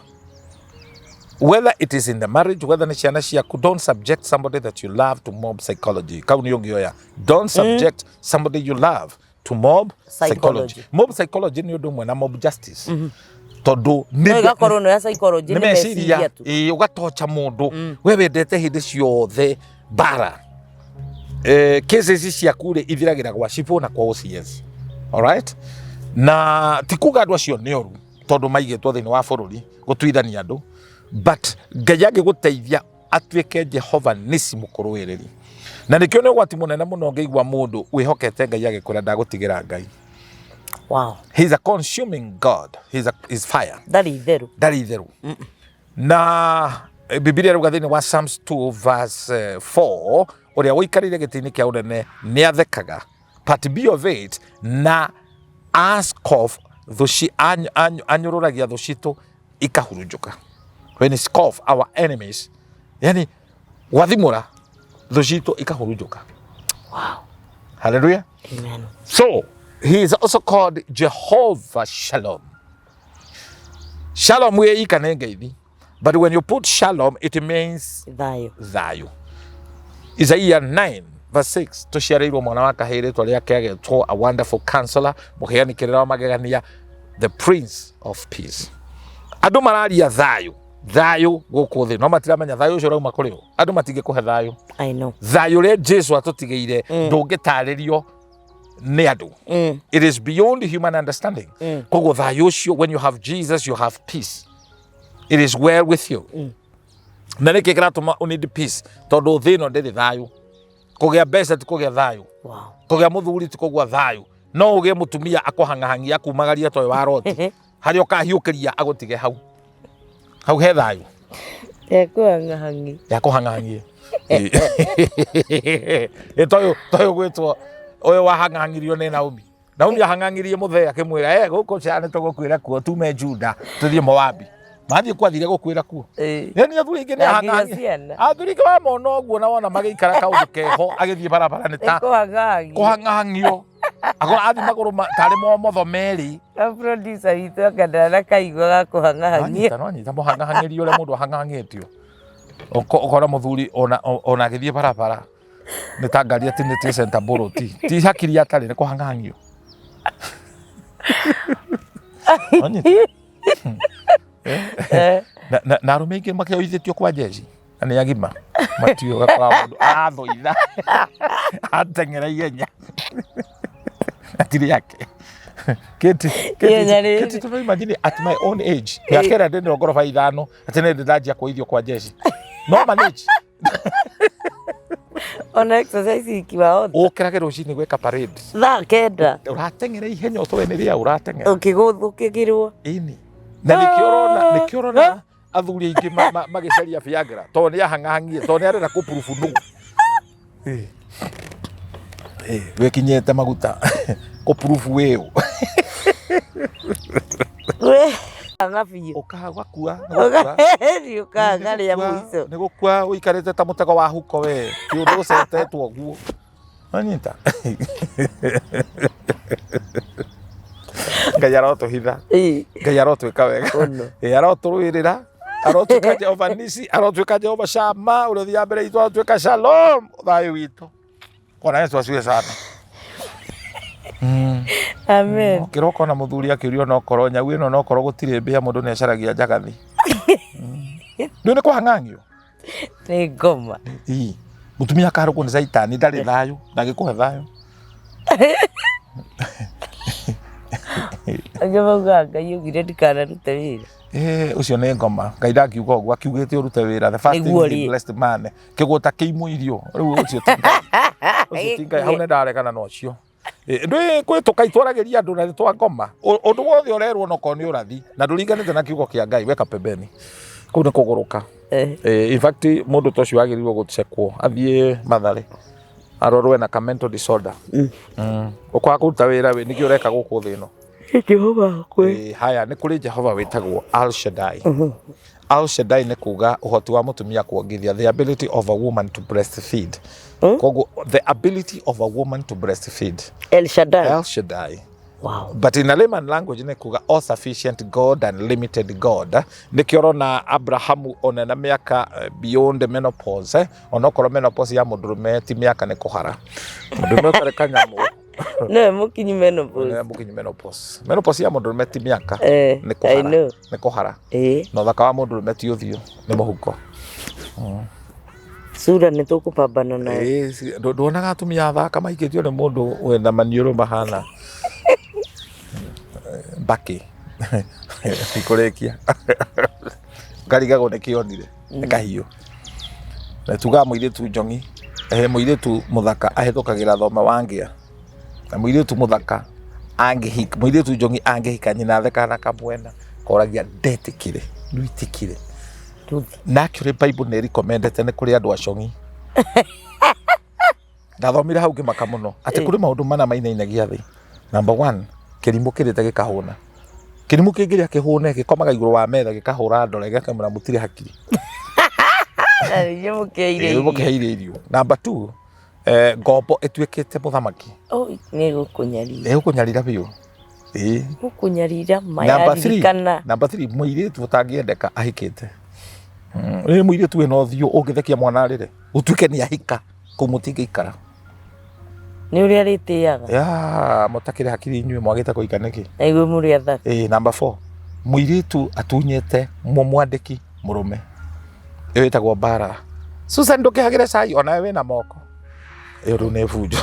whether it is in the marriage, whether nĩ ciana ciaku. Don't subject somebody that you love to mob psychology. Kau nĩ ũngĩoya, don't subject somebody you love to mob psychology. Psychology. Mob psychology nĩ ũndũ ũmwe na mob justice, tondũ No ĩgakorwo no ya psychology. Nĩ nĩ meciria. Meciria tu. Ĩĩ, ũgatocha mũndũ we wendete hĩndĩ ciothe mbara. Cases ciaku rĩ, ithiragĩra gwa cibũ na kwa OCS. Alright? Na ti kuga andũ acio nĩ oru, tondũ maigĩtwo thĩinĩ wa bũrũri gũtuithania andũ, but Ngai angĩgũteithia atuĩke Jehova Nisi mũkũrũĩrĩri. Na nĩkĩo nĩ ũgwati mũnene mũno ngĩigua mũndũ wĩhokete Ngai agĩkwĩra ndagũtigĩra Ngai. He's a consuming God. He's fire. Ndarĩ itherũ. Ndarĩ itherũ. Na Bibilia rauga thĩinĩ wa Psalms 2 verse 4, ũrĩa ũikarĩire gĩtĩ-inĩ kĩa ũnene nĩ athekaga. Part B of it, na ascof thũ anyũrũragia thũ citũ ikahurunjũka. When he scoff our enemies, yani gwathimũra thũ citũ ikahurunjũka. Hallelujah. Amen. So he is also called Jehovah Shalom. Shalom wĩ ika nĩ ngeithi, but when you put shalom, it means thayũ. Thayũ. Isaiah 9 verse 6, tũciarĩirwo mwana wa kahĩĩ, rĩtwa rĩake agetwo a Wonderful Counselor, mũheani kĩrĩra wa magegania, the Prince of Peace. Andũ mararia thayũ, thayũ gũkũ thĩ, no matiramenya thayũ ũcio ũrauma kũrĩ ũ. Andũ matingĩkũhe thayũ. I know. Thayũ ũrĩa Jesu atũtigĩire ndũngĩtarĩrio nĩ andũ. It is beyond human understanding. Koguo thayũ ũcio, when you have Jesus, you have peace. It is well with you. Na nĩkĩ kĩratũma ũ need peace? Tondũ thĩ ĩno ndĩrĩ thayũ. Kũgĩa mbeca ti kũgĩa thayũ. Kũgĩa mũthuri ti kũgĩa thayũ. No ũgĩe mũtumia akũhang'ahangia, akumagaria toĩ wa roti harĩa ũkahiũkĩria agũtige hau hau he thayũ? Ekũhang'ahangi. Ya kũhang'ahangie. Ĩ toyũ toyũ gwĩtwo ũyũ wahang'ahangirio nĩ Naomi. Naomi ahang'ang'irie mũthee akĩmwĩra, gũkũ ciana nĩ tũgũkwĩra kuo, tume Juda tũthiĩ Moabi. Mathiĩ kwathire gũkwĩra kuo. Yaani athuri aingĩ nĩ Na nginya ahang'ahangi. Ciana. Athuri aingĩ wamona ũguo na wona magĩikara kaũndũ keho agĩthiĩ barabara nĩ ta Ĩkũhang'ahangi. kũhang'ahang'io. Akorwo athiĩ magũrũ tarĩ momotho merĩ. Na producer witũ akandara na kaigua ga kũhang'ahangia. Nwanyita, nwanyita mũhang'ahang'ĩrio ũrĩa mũndũ ahang'ahang'ĩtio. Ũkora mũthuri ona agĩthiĩ barabara nĩ ta ngari atinĩtie center bolt. Ti hakiri atarĩ, nĩ kũhang'ahang'io. Nwanyita? Na arũme aingĩ makĩoithĩtio kwa jeshi. Na nĩ agima matiũ gakora mũndũ athũitha ateng'era ihenya atirĩ ake. Kate, Kate, Ihenya rĩrĩ. Kate, to imagine at my own age mĩaka ĩrĩa ndĩ 45 atĩ nĩ ndĩ ndanjia kũithio kwa jeshi no manage. Ona exercise ikiwahota. Ũkĩrage rũcinĩ gwĩka parade. Thaa 9. Ũrateng'era ihenya ũtoĩ nĩ rĩa ũrateng'era. Ũkĩgũthũkĩgĩrwo. Ĩni na nĩkĩo ũrona, nĩkĩo ũrona athuri aingĩ magĩcaria Viagra tondũ nĩ ahang'ahang'ie, tondũ nĩ arenda kũpurubu nũgũ. Ĩ, wĩkinyĩte maguta kũpurubu wĩũ. We anga biũ. Ũkagakua nĩ gũkua. Ũkaherio kanga rĩa mũico. Nĩ gũkua ũikarĩte ta mũtego wa huko we ti ũndũ ũcetetwo ũguo wanyita. Ngai arotũhitha. Ngai arotwĩka wega. Ũno. Ĩ, arotũrũĩrĩra, arotwĩka Jehova Nisi, arotwĩka Jehova Shama ũrĩa ũthiaga mbere itũ, arotwĩka Shalom thayũ witũ. Bwana Yesu asifiwe sana. Amen. Kĩroko na mũthuri akĩũrio nokorwo nyau ĩno nokorwo gũtirĩ mbĩa mũndũ nĩ acaragia njagathi. Ndũĩ nĩ kũhang'ang'io. Nĩ ngoma. Ii. Mũtumia akarũgwo nĩ caitani ndarĩ thayũ, ndangĩkũhe thayũ. Angĩ maugaga Ngai augire ndikanarute wĩra. Eh, ũcio nĩ ngoma. Ngai ndangiuga ũguo, akiugĩte ũrute wĩra. The first thing Nĩguo he rĩ. blessed man. Kĩgũta kĩimũ irio. Rĩu ũcio ti Ngai. Ũcio ti Ngai. Hau nĩ ndaregana na ũcio. Ndũĩ kwĩ tũkai twaragĩria andũ na nĩ twa ngoma. Ũndũ wothe ũrerwo onokorwo nĩ ũrathi na ndũringanĩte na kiugo kĩa Ngai weka pembeni. Kũu nĩ kũgũrũka. In fact mũndũ ta ũcio agĩrĩirwo gũcekwo athiĩ Mathare arorwo ena ka mental disorder. Ũkwaga kũruta wĩra wĩ nĩkĩ ũreka gũkũ thĩ ĩno? Jehova kwĩ. Haya nĩ kũrĩ Jehova wĩtagwo Al Shaddai. Al Shaddai nĩ kuga ũhoti wa mũtumia kuongithia, the ability of a woman to breastfeed. Koguo the ability of a woman to breastfeed. El Shaddai. El Shaddai. Wow. But in a layman language nĩ kuga all sufficient God and limited God. Nĩkĩo ũrona Abrahamu ona na mĩaka beyond menopause, onokorwo menopause ya mũndũrũme ti mĩaka nĩ kũhara. Mũndũrũme ũtarĩ kanyamũ. Nĩwe mũkinyi menopause. Nĩwe mũkinyi menopause. Menopause ya mũndũrũme ti mĩaka nĩ I kũhara. know. Nĩ kũhara. Na ũthaka wa mũndũrũme ti ũthiũ, nĩ mũhuko. Sura nĩ tũkũpambana nayo. Nduonaga atumia athaka maikĩtio nĩ mũndũ wĩna maniũrũ mahana mbakĩ ikũrĩkia ngarigagwo nĩ kĩonire nĩ kahiũ. Na tugaga mũirĩtu njong'i, mũirĩtu mũthaka ahĩtũkagĩra thome wa ngĩa, na mũirĩtu mũthaka angĩhika, mũirĩtu njong'i angĩhika nyina athekaga na kamwena koragia ndetĩkire, ndwĩtĩkire. Na actually Bible nĩ recommendete nĩ kũrĩ andũ acong'i. Ndathomire hau ngĩmaka mũno atĩ kũrĩ maũndũ mana mainainagia thĩ. Number 1, kĩrimũ kĩrĩte gĩkahũna. Kĩrimũ kĩngĩrĩa kĩhũne gĩkomaga igũrũ wa metha gĩkahũra ndore gĩkamwĩra mũtirĩ hakiri. Inyuĩ mũkĩheire irio. Mũkĩheire irio. Number 2, ngombo ĩtuĩkĩte mũthamaki. Oi, nĩ gũkũnyarira. Nĩ gũkũnyarira biũ. Ĩĩ. Gũkũnyarira ma Number 3, yaririkana. number 3, mũirĩtu ũtangĩendeka ahikĩte. Nĩ mũirĩtu wĩna ũthiũ ũngĩthekia mwana arĩre, ũtuĩke nĩ ahika, kũu mũtingĩikara. Nĩ ũrĩa arĩtĩaga. Ya, mũtakĩrĩ hakiri inyuĩ mwagĩte kũhika nĩkĩ? Na inyuĩ mũrĩ athaka. Number 4, mũirĩtu atunyĩte mwandĩki mũrũme. Ĩyo ĩtagwo mbara. Susan ndũkĩhagĩre cai onawe wĩna moko. Ĩyo rĩu nĩ bunjo.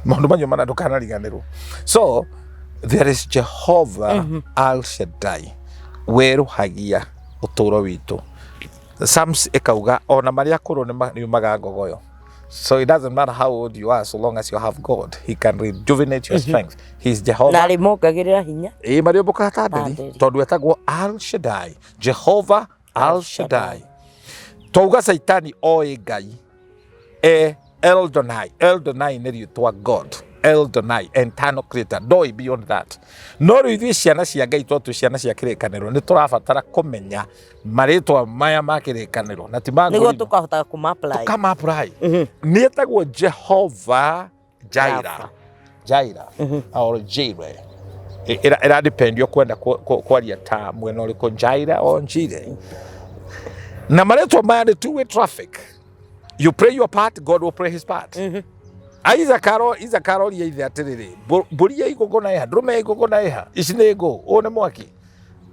Maũndũ macio mana ndũkanariganĩrwo. So there is Jehovah Al Shaddai werũhagia ũtũũro witũ. Psalms ĩkauga ona marĩa akũrũ nĩ mariumaga ngogoyo. So it doesn't matter how old you are, so long as you have God, he can rejuvenate your strength. He is Jehovah. Na arĩmongagĩrĩra hinya. Ĩĩ marĩũmbũkaga ta nderi, Ta nderi. tondũ etagwo Al Shaddai, Jehovah Al Shaddai. Twauga Caitani oĩ Ngai e Eldonai. Eldonai nĩ rĩtwa God. Eldonai, eternal creator, ndoĩ beyond that. No rĩu ithuĩ ciana cia Ngai tondũ twĩ ciana cia kĩrĩkanĩro nĩ tũrabatara kũmenya marĩtwa maya ma kĩrĩkanĩro na ti ma Nĩguo ngũrimũ. tũkahotaga kũma-apply. Tũkama-apply. Nĩ etagwo Jehovah Jireh. Rafa. Jireh or Jireh. Ĩra depend ũkwenda kwaria ta mwena ũrĩkũ, Jireh or Jireh. Na marĩtwa maya nĩ two way traffic. You pray your part, God will pray his part. Isaac aroria ithe atĩrĩrĩ, mbũri ya igongona ĩha, ndũrũme ya igongona ĩha, ici nĩ ngũ, ũũ nĩ mwaki,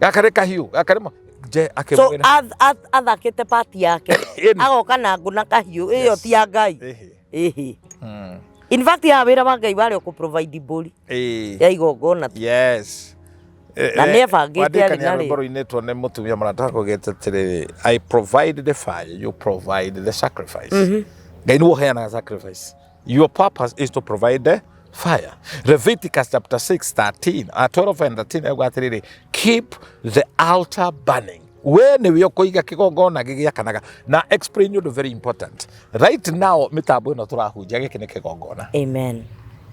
gaka nĩ kahiũ, gaka nĩ Nje So akĩmwĩra athakĩte pati yake. Ĩni. Agoka na ngũ na kahiũ ĩyo Yes. ti ya Ngai. Ĩhĩ. Ĩhĩ. In fact ya wĩra wa Ngai warĩ o kũ provide mbũri Ĩĩ. ya igongona. Yes. Na nĩebangĩte arĩ na rwĩmbo rĩ. rũinĩtwo nĩ mũtumia mũrata wakwa atĩrĩrĩ, I provide the fire, you provide the sacrifice. Ngai nĩwe ũheanaga sacrifice. Your purpose is to provide the fire. Leviticus chapter 6, 13, 12 and 13 auga atĩrĩrĩ, keep the altar burning. We nĩwe ũkũiga kĩgongona gĩgĩakanaga. Na explain ũndũ very important. Right now mĩtambo ĩno tũrahunjia gĩkĩ nĩ kĩgongona. Amen.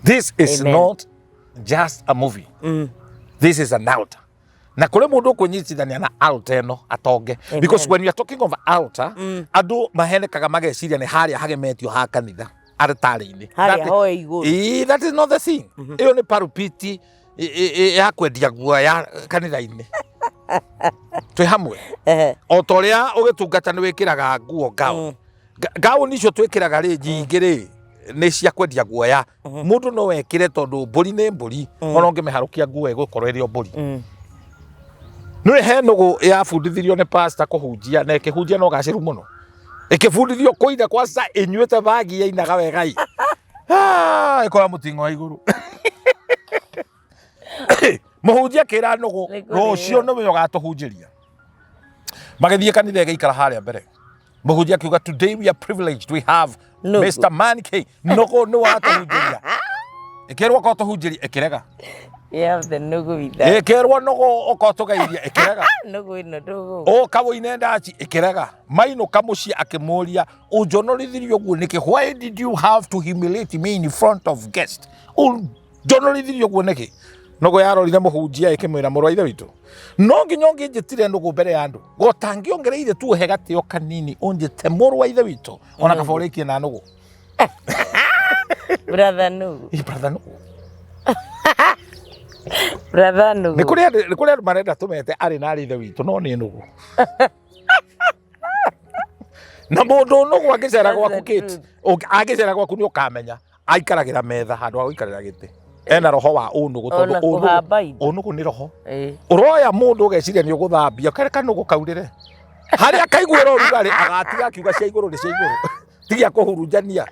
This is Amen. not just a movie. This is an altar. Na kũrĩ mũndũ ũkwĩnyitithania na altar ĩno atonge. Amen. Because when you are talking of altar, andũ mahenekaga mageciria nĩ harĩa hagemetio ha kanitha altarĩ-inĩ. Harĩa That- hoe igũrũ. Ĩĩ, that is not the thing. Ĩyo nĩ parupiti ya kwendia guoya kanitha-inĩ. Twĩ hamwe. Ehe. O ta ũrĩa ũgĩtungata nĩ wĩkĩraga nguo gown. Gown icio twĩkĩraga rĩ nyingĩ rĩ nĩ cia kwendia guoya. Mũndũ no ekĩre tondũ mbũri nĩ mbũri ona ũngĩmĩharũkia nguo ĩgũkorwo ĩrĩ o mbũri. Nĩ he nũgũ yabundithirio nĩ pastor kũhunjia na ĩkĩhunjia na ũgacĩru mũno. Ĩkĩbundithio kũina kwanza ĩnyuĩte bagi yainaga wega ĩ. Ah, ĩkora mũting'o wa igũrũ. Mũhunjia akĩra nũgũ Nĩ kũrĩo. rũciũ nĩwe ũgatũhunjĩria. Magĩthiĩ kanitha ĩgĩikara harĩa mbere. Mũhunjia akiuga, today we are privileged, we have Nũgũ. Mr. Man K. Nũgũ nĩwe watũhunjĩria. Ĩkĩrwo oka ũtũhunjĩrie ĩkĩrega. You have the nũgũ with that. Ĩkĩrwo nũgũ ũka ũtũgeithie ĩkĩrega. Nũgũ ĩno ndũgũ. Ũka wũine ndaci ĩkĩrega. Mainũka mũciĩ akĩmũria ũnjonorithirie ũguo nĩkĩ? Why did you have to humiliate me in front of guest? Ũnjonorithirie ũguo nĩkĩ? Nũgũ yarorire mũhunjia ĩkĩmwĩra, mũrũ wa ithe witũ, no nginya ũngĩnjĩtire nũgũ mbere ya andũ gotangĩongereire tu ũhe gatĩo kanini ũnjĩte mũrũ wa ithe witũ ona kaba ũrĩkie na nũgũ. Brother nũgũ. Ĩ, brother nũgũ. Brother nũgũ. Nĩ kũrĩ andũ nĩ kũrĩ andũ marenda tũmete arĩ na arĩ ithe witũ no nĩ nũgũ. Na mũndũ nũgũ angĩcera That's gwaku the Kate, truth. angĩcera gwaku nĩ ũkamenya aikaragĩra metha handũ ha gũikarĩra gĩtĩ. Ena roho wa ũnũgũ tondũ Ona kũhamba indo. ũnũgũ nĩ roho. Ĩĩ. Ũroya mũndũ ũgeciria nĩ ũgũthambia ũkareka nũgũ kaurĩre. Harĩa akaiguĩra ũrugarĩ agatiga akiuga cia igũrũ nĩ cia igũrũ. Tigia kũhurunjania.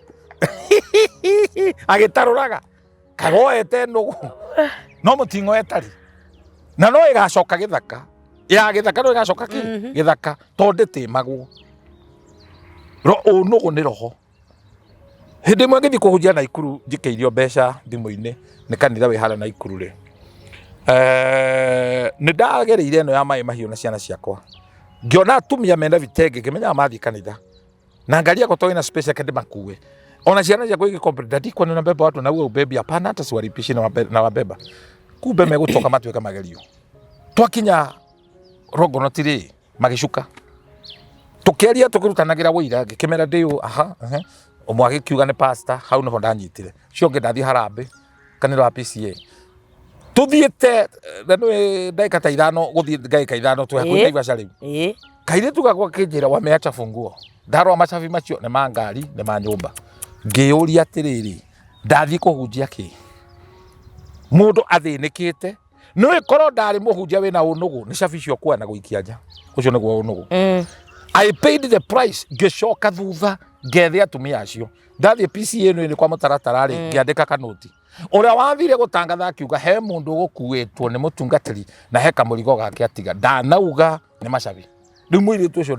Agĩtarũraga. Kagoete nũgũ. No mũting'o etari. Na no ĩgacoka gĩthaka. Ya gĩthaka no ĩgacoka kĩ? Gĩthaka tondũ ndĩtĩmagwo. Ũnũgũ nĩ roho. Hĩndĩ ĩmwe ngĩthiĩ kũhunjia Naikuru njikĩirio mbeca thimũ-inĩ nĩ kanitha wĩ harĩa Naikuru rĩ. Nĩ ndagereire ĩno ya maĩ mahiũ na ciana ciakwa. Ngĩona atumia mena vitenge ngĩmenyaga mathiĩ kanitha. Na ngari yakwa to ina space yake ndimakue. Ona ciana ciakwa igĩcomplain, daddy kwani unabeba watu na wewe ubebi? Hapana, hata siwalipishi na wabeba. Kumbe megũcoka matuĩka magerio. Twakinya Rongonoti rĩ, magĩcuka. Tũkĩaria tũkĩrutanagĩra wũira, ngĩkĩmera ndĩ ũ, aha, aha. Ũmwe agĩkiuga nĩ pastor, hau nĩho ndanyitire. Ũcio ũngĩ ndathiĩ harambĩ, kanitha wa PCA. Tũthiĩte, na nĩũĩ ndagĩka ta ithano, gũthiĩ ndagĩka ithano twĩ hakuhĩ Ĩĩ. Naivasha rĩu. Ĩĩ. Kairĩtu gakwa kĩnjĩra wameacha funguo. Ndarora macabi macio nĩ ma ngari, nĩ ma nyũmba. Ngĩyũria atĩrĩrĩ, ndathiĩ kũhunjia kĩ? Mũndũ athĩnĩkĩte, nĩũĩ korwo ndarĩ mũhunjia wĩna ũnũgũ, nĩ cabi icio kuoya na gũikia nja. Ũcio nĩguo ũnũgũ. I paid the price, ngĩcoka thutha ngethe atumia acio. Ndathiĩ PCA ĩno ĩrĩ kwa mũtaratara rĩ, ngĩandĩka kanoti. Ũrĩa wathire gũtangatha akiuga he mũndũ ũgũkuĩtwo nĩ mũtungatĩri na he kamũrigo gake atiga. Ndanauga nĩ macabi. Rĩu mũirĩtu ũcio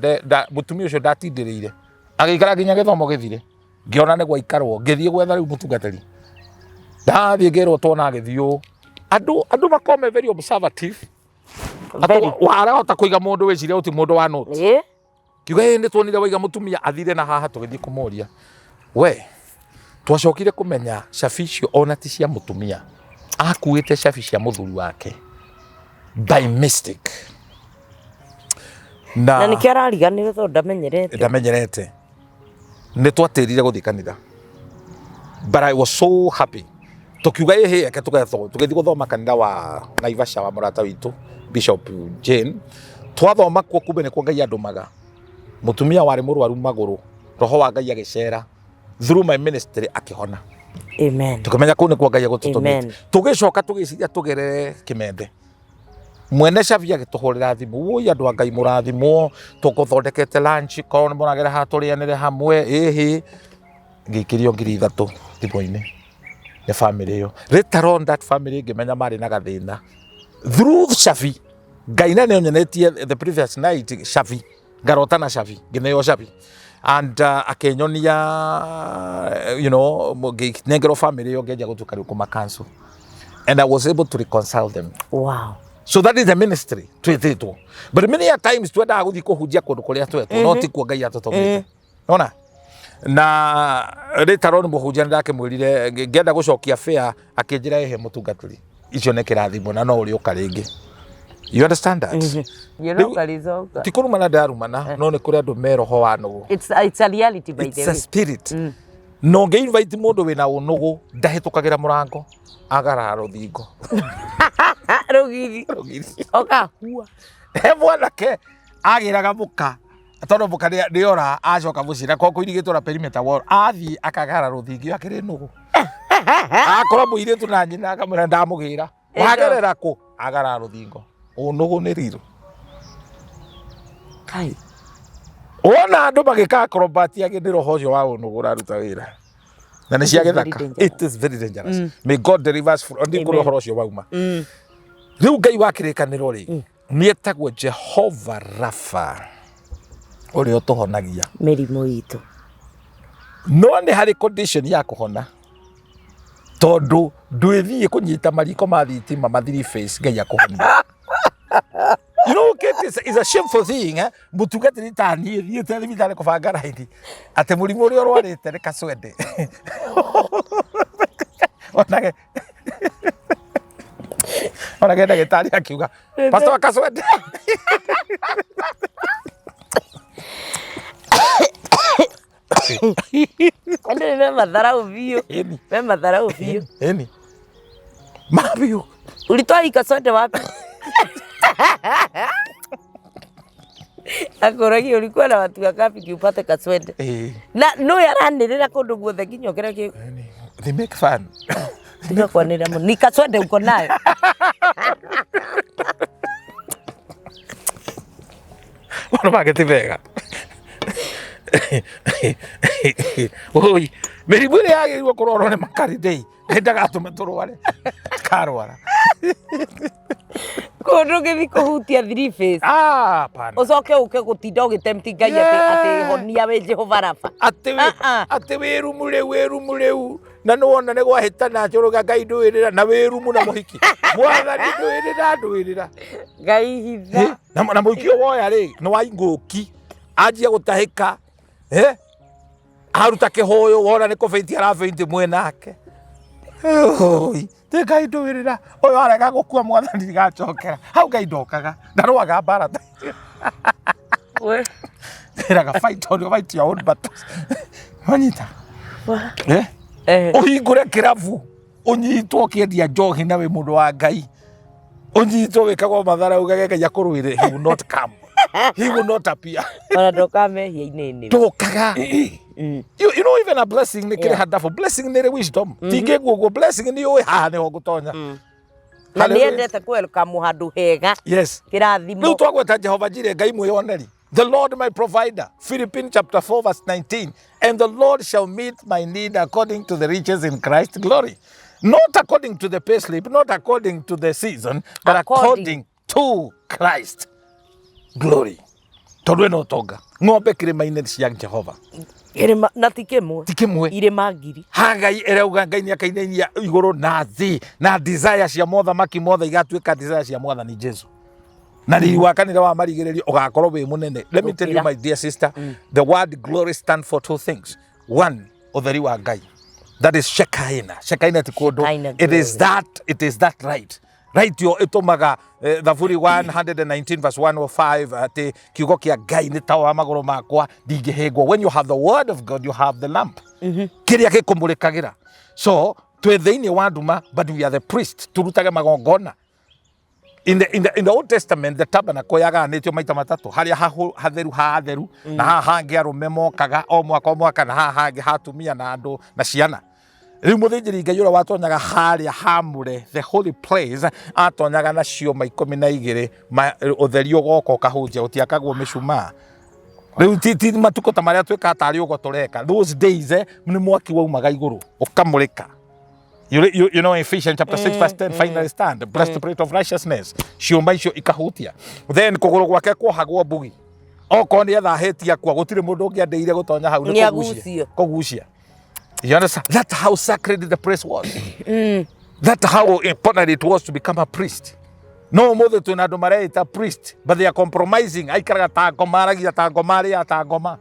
mũtumia ũcio ndatindĩrĩire. Agĩikara nginya gĩthomo gĩthire. Ngĩona nĩ gwaikarwo, ngĩthiĩ gwetha rĩu mũtungatĩri. Ndathiĩ ngĩrwo tuona agĩthiĩ ũũ. Andũ makoragwo me very observative. Very. Warahota kũiga mũndũ wĩciria ũti mũndũ wa note. Ĩĩ. Kiuga ĩĩ nĩ tuonire waiga mũtumia athire na haha tũgĩthiĩ kũmũria. We, twacokire kũmenya cabi icio ona ti cia mũtumia. Akuĩte cabi cia mũthuri wake. By mistake. Na nĩkĩo arariganĩrwo tondũ ndamenyerete. Ndamenyerete. Nĩ twatĩrire gũthiĩ kanitha. But I was so happy. Tukiuga ĩhĩ eke tũgĩthiĩ gũthoma kanitha wa Naivasha wa mũrata witũ Bishop Jane. Twathoma kuo kumbe nĩkuo Ngai andũmaga. Mũtumia warĩ mũrwaru magũrũ, roho wa Ngai agĩcera through my ministry akĩhona. Amen. Tukĩmenya kũu nĩkuo Ngai egũtũtũmĩte. Amen. Tũgĩcoka tũgĩciria tũgerere Kĩmende. Mwene cabi agĩtũhũrĩra thimũ, woi andũ a Ngai mũrathimwo, tũgũthondekete lunch, korwo nĩ mũragera haha tũrĩanĩre hamwe, ĩhĩ. Ngĩikĩrio 3,000 thimũ-inĩ nĩ family ĩyo. Later on that family ngĩmenya marĩ na gathĩna. Through cabi, Ngai na nĩ onyonetie the previous night cabi, ngarota na cabi, ngĩneo cabi. And akĩnyonia, ngĩnengerwo family ĩyo ngĩanjia gũtuĩka rĩu kũma cancel. And I was able to reconcile them. Wow. So that is the ministry twĩtĩtwo. But many a times twendaga gũthiĩ kũhunjia kũndũ kũrĩa twetwo, no tikuo Ngai atũtũmĩte. Ona na later on mũhunjia nĩndakĩmwĩrire ngĩenda gũcokia fare, akĩnjĩra ehe mũtungatĩri, icio nĩ kĩrathimo na no ũrĩũka rĩngĩ. You understand that? Rĩu Rizoka. Ti kũrumana ndarumana, no nĩ kũrĩ andũ me roho wa nũgũ. It's a reality by It's the a way. spirit. Na ũngĩ invite mũndũ wĩna ũnũgũ ndahĩtũkagĩra mũrango, agaraga rũthingo. Rũgiri. Rũgiri. Okahua. He mwanake agĩraga mũka tondũ mũka nĩora acoka mũciĩ na kwa kũirigĩtwo na perimeter wall, athiĩ akagara rũthingo akĩrĩ nũgũ. Akora mũirĩtu na nyina akamwĩra ndamũgĩra. Wagerera kũ? Agara rũthingo. Ũnũgũ nĩ rirũ. Kai. Wona andũ magĩka acrobat angĩ nĩ roho ũcio wa ũnũgũ ũraruta wĩra. Na nĩ cia It is very gĩthaka. dangerous. It is very dangerous. May God deliver us from nĩ kũrĩ Amen. ũhoro ũcio wauma. Rĩu Ngai wa kĩrĩkanĩro rĩ, nĩ etagwo Jehova Rafa, ũrĩa ũtũhonagia. Mĩrimũ itũ. No nĩ harĩ condition ya kũhona, tondũ ndwĩthiĩ kũnyita mariko ma thitima ma three phase Ngai akũhonia. You know, Kate, it's a shameful thing, eh? Mũtungatĩri ta niĩ thiĩte thibitarĩ kũbanga raini atĩ mũrimũ ũrĩa ũrwarĩte nĩ kacwende. Onage ndagĩtarĩ akiuga pastor kacwende. Andũ nĩ me matharau biũ. Ĩni. Me matharau biũ. Ĩni. Mabiũ. Ulitoa hii kaswende wapi? Akũragia ulikuwa na watu wangapi nginya upate kaswende? Ĩĩ. Na no yaranĩrĩra kũndũ guothe nginya ũkĩra kĩ Ĩni. They make fun. tiga kwanĩrĩra mũno. Ni kaswende uko nayo. Maũndũ mangĩ ti mega. Oi, mĩrimũ ĩrĩa yagĩrĩirwo kũrorwo nĩ makarindei Ngai ndagatũme tũrware karwara. Kũndũ ũngĩthiĩ kũhutia three phase. Ah, hapana. Ũcoke ũke gũtinda ũgĩtemti Ngai atĩ atĩ honia wĩ Jehova Rafa. Atĩ Ah, ah. atĩ wĩ rumu rĩu, wĩ rumu rĩu na nĩ wona nĩ gwahĩtana njũrũga Ngai ndũĩrĩra na wĩ rumu na mũhiki. Mwathani ndũĩrĩra, ndũĩrĩra. Ngai hitha. Na mũhiki ũyũ woya rĩ nĩ wa ingũki anjia gũtahĩka, aruta kĩhũyũ wona nĩ kũbĩnti arabĩnti mwenake. Oi, ti Ngai ndũĩrĩra ũyũ arega gũkua mwathani ndigacokera hau Ngai ndokaga ndarũaga mbara ta icio. We. Ĩraga fight on your fight your own battles. Wanyita? Eh? Eh. Ũhingũre kĩrabu ũnyitwo ũkĩendia njohi na wĩ mũndũ wa Ngai, ũnyitwo wĩkagwo mathara ugage Ngai akũrũĩre, he will not come, he will not appear. Ona ndokaga mehia-inĩ nĩ. Ndokaga. You know even a blessing nĩ kĩrĩ handafo blessing nĩ rĩ wisdom tingĩguo ũguo blessing nĩ ũĩ haha nĩho ngũtonya. Na nĩ Hallelujah. endete kũwelcome handũ hega. Yes. Kĩrathimo. Rĩu twagweta Jehova Jireh, Ngai mwĩyoneri, the Lord my provider, Philippians chapter 4 verse 19, and the Lord shall meet my need according to the riches in Christ glory. Not according to the payslip, not according to the season, but According according to Christ glory. Tondũ ĩno ũtonga ng'ombe kĩrĩma-inĩ cia Jehova. Irĩma na ti kĩmwe. Ti kĩmwe. Irĩma ngiri. Hagai ĩrauga Ngai nĩ akainainia igũrũ na thĩ, na desire cia mothamaki mothe igatuĩka desire cia mwathani Jesu. Na riri wa kanitha wa marigĩrĩrio ũgakorwo wĩ mũnene. Let me tell you Gũkĩra. my dear sister, the word glory stand for two things. One, ũtheri wa Ngai. That is Shekinah. Shekinah ti kũndũ. Shekinah It is glory. that, it is that right. Right yo ĩtũmaga Thaburi 119 verse 105 atĩ kiugo kĩa Ngai nĩ tawa wa magũrũ makwa ndingĩhĩngwo. When you have the word of God, you have the lamp. Kĩrĩa gĩkũmũrĩkagĩra. So twĩ thĩinĩ wa nduma, but we are the priest. Turutage magongona. In the Old Testament, the tabernacle yagayanĩtio maita matatũ, harĩa hatheru ha atheru, na haha hangĩ arũme mokaga o mwaka o mwaka, na haha hangĩ ha atumia na andũ na ciana. Rĩu mũthĩnjĩri Ngai ũrĩa watonyaga harĩa hamũre, the holy place, atonyaga na ciũma 12, ũtheri ũgoka ũkahunjia, gũtiakagwo mĩcumaa. Rĩu ti matukũ ta marĩa twĩkaga tarĩ ũgo tũreka. Those days nĩ mwaki waumaga igũrũ ũkamũrĩka. You know Ephesians chapter 6 verse 10, finally stand, breastplate of righteousness, ciũma icio ikahutia. Then kũgũrũ gwake kuohagwo mbugi, okorwo nĩ ethahĩtie akua, gũtirĩ mũndũ ũngĩandĩire gũtonya hau, nĩ Nĩ kũgucia. Agucio. Kũgucia. You understand? That's how sacred the place was. That's how important it was to become a priest. No ũmũthĩ twĩna andũ mareĩta priest, but they are compromising. Aikaraga ta ngoma, aragia ta ngoma, arĩaga ta ngoma.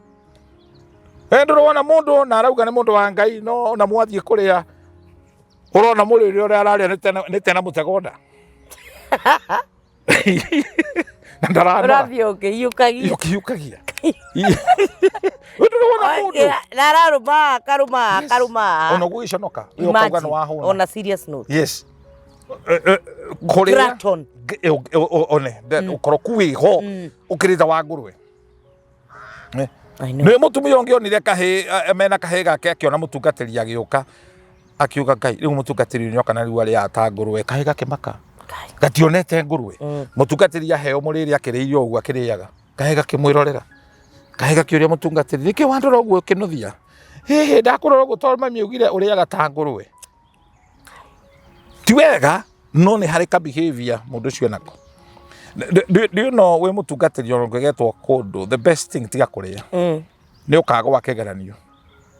Ndũrĩ wona mũndũ na arauga nĩ mũndũ wa Ngai, no na mwathiĩ kũrĩa ũrona mũrĩre ũrĩa ararĩa nĩ tena mũtego nda. Na ndaranora. Ũrathiĩ ũkĩhiũkagia. Ũkĩhiũkagia. Ndũrĩ wona mũndũ. Na ararũma, akarũma, akarũma. Ona gũgĩconoka. Ũyũ ũkauga nĩ wahũna. On a serious note. Yes. Kũrĩa Graton. One ũkoroku wĩho ũkĩrĩte wa ngũrwe. I know. Nĩ mũtumia ũngĩ onire kahĩ mena kahĩ gake, akĩona mũtungatĩri agĩũka, akiuga, "Ngai, rĩu mũtungatĩri nĩoka na rĩu arĩaga ta ngũrwe." Kahĩ gakĩmaka, gationete ngũrwe. Mũtungatĩri aheo mũrĩre, akĩrĩire ũguo akĩrĩaga, kahĩ gakĩmwĩrorera. Kahĩ gakĩũria mũtungatĩri, "Nĩkĩ wandora ũguo ũkĩnũthia?" "Hĩhĩ, ndakũrora ũguo tondũ mami augire ũrĩaga ta ngũrwe." Ti wega, no nĩ harĩ ka behavior mũndũ ũcio enako. Do you know wĩ mũtungatĩri ona ũngĩgetwo kũndũ, the best thing, tiga kũrĩa, nĩ ũkagwa kĩgeranio.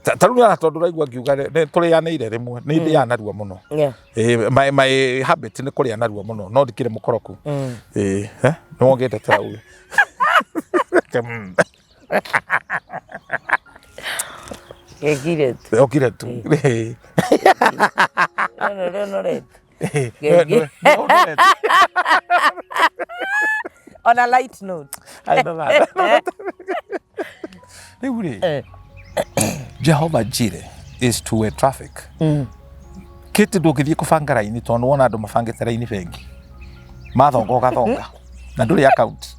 Ta rĩu nĩ tondũ ũraigua ngiuga nĩ tũrĩanĩire rĩmwe, nĩ ndĩaga narua mũno. My habit nĩ kũrĩa narua mũno, no ndikĩrĩ mũkoroku. Ĩĩ, nĩ wongete ta uge. Ngekire tu. Okire tu. Ĩĩ. Rĩu rĩu Nĩ- nĩ- On a light note. I know that. Rĩu rĩ, Jehovah Jireh is two way traffic. Kĩtĩ ndũngĩthiĩ kũbanga raini tondũ wona andũ mabangĩte raini bengi, mathonga ũgathonga na ndũrĩ account,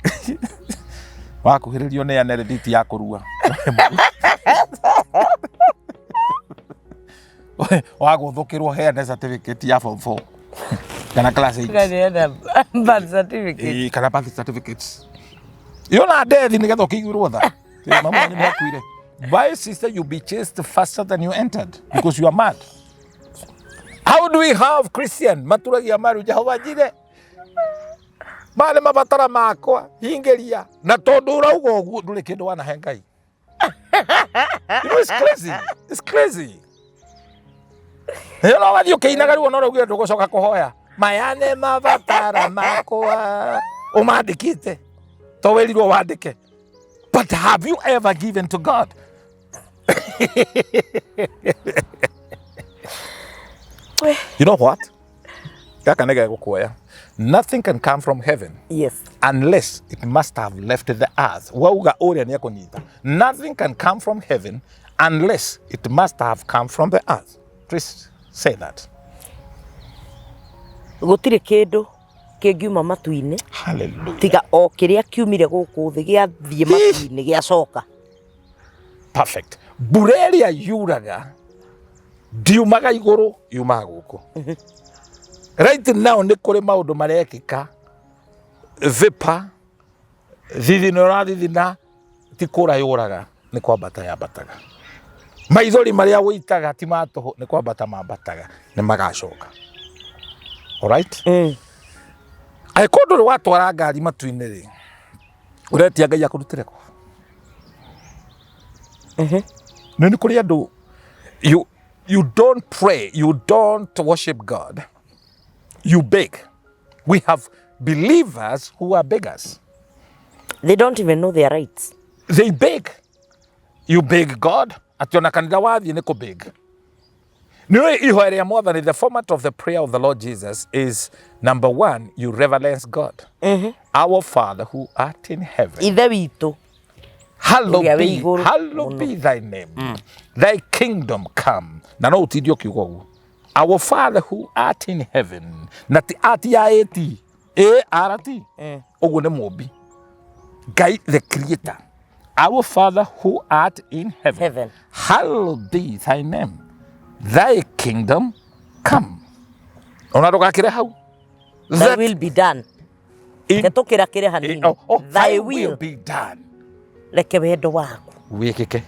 wakuhĩrĩrio neane rĩthiti ya kũrua, wagũthũkĩrwo heane certificate ya form 4 kana class 8. Nganeana birth certificate. Ĩĩ, kana birth certificates yona ndethi nigetha ũkĩiguĩrwo tha. Ĩĩ, mama wanyu nĩakuire. Why, sister, you be chased faster than you entered because you are mad. How do we have Christian maturagia maru, "Jehova Jireh, maya nĩ mabatara makwa, hingĩria"? Na tondũ ũrauga ũguo, ndũrĩ kĩndũ wanahe Ngai. You know, it's crazy, it's crazy. Ĩyo no wathiĩ ũkĩinaga rĩu, ona ũraugire ndũgũcoka kũhoya, "Maya nĩ mabatara makwa," ũmandĩkĩte to wĩrirwo wandĩke, but have you ever given to God? We. You know what, gaka nĩ gegũkuoya. Nothing can come from heaven unless it must have left the earth. Wauga ũrĩa nĩ ekũnyita. Nothing can come from heaven unless it must have come from the earth. Please say that. Gũtirĩ kĩndũ kĩngiuma matu-inĩ Hallelujah. tiga o kĩrĩa kiumire gũkũ thĩ gĩathiĩ matu-inĩ gĩacoka. Perfect. Mbura ĩrĩa yuraga ndiumaga igũrũ, yumaga gũkũ. Right now nĩ kũrĩ maũndũ marekĩka, vipa thithino ũrathithina ti kũra yũraga, nĩ kwambata yambataga. Maithori marĩa wĩitaga ti ma tũhũ, nĩ kwambata mambataga, nĩ magacoka. Alright? Angĩkorwo ndũrĩ watwara ngari matu-inĩ rĩ, ũretia Ngai akũrutĩre kũ? Nĩ kũrĩ andũ, you don't pray, you don't worship God, you beg. We have believers who are beggars. They don't even know their rights. They beg. You beg God. Atĩ ona kanitha wathiĩ nĩ kũ beg. Nĩ ihoya rĩa Mwathani, the format of the prayer of the Lord Jesus is, number one, you reverence God. "Our Father who art in heaven." Ithe witũ Hallowed ũrĩa wĩ be, igũrũ hallowed mũno. be thy name. Thy kingdom come. Na no ũtindie ũkiuga ũguo. "Our Father who art in heaven." Na ti art ya A-T. A-R-T. Ũguo nĩ mũmbi. Ngai the creator. "Our Father who art in heaven. Heaven. Hallowed be thy name. Thy kingdom come. Ona ndũgakĩre hau. Thy That will be done. in, Reke tũkĩrakĩre hanini. oh, oh, Thy will, be done. Reke wendo waku. Wĩkĩke.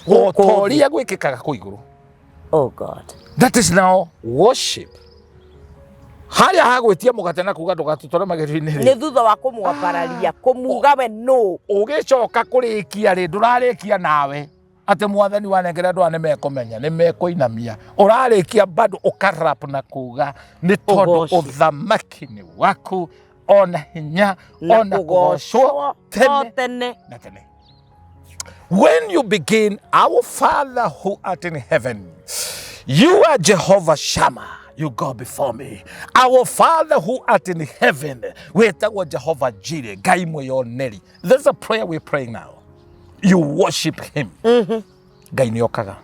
Gũkũ O ta ũrĩa gwĩkĩkaga kũu igũrũ. Oh God. That is now worship. Harĩa hagwĩtia mũgate na kuga ndũgatũtware magerio-inĩ rĩ. Nĩ thutha wa kũmwambararia, kũmuga we nũ. Ũgĩcoka kũrĩkia rĩ, ndũrarĩkia nawe atĩ mwathani wanengera andũ aya nĩ mekũmenya, nĩ mekũinamia. Ũrarĩkia bado ũkarap na kuga nĩ tondũ Ũgooci. ũthamaki nĩ waku ona hinya Na ona kũgocwo kũgocwo o tene tene. na tene. When you begin, our Father who art in heaven, you are Jehovah Shammah. You go before me. Our Father who art in heaven, wetagwo Jehovah Jireh, Ngai mwĩyoneri. There's a prayer we're praying now. You worship him. Ngai nĩ okaga.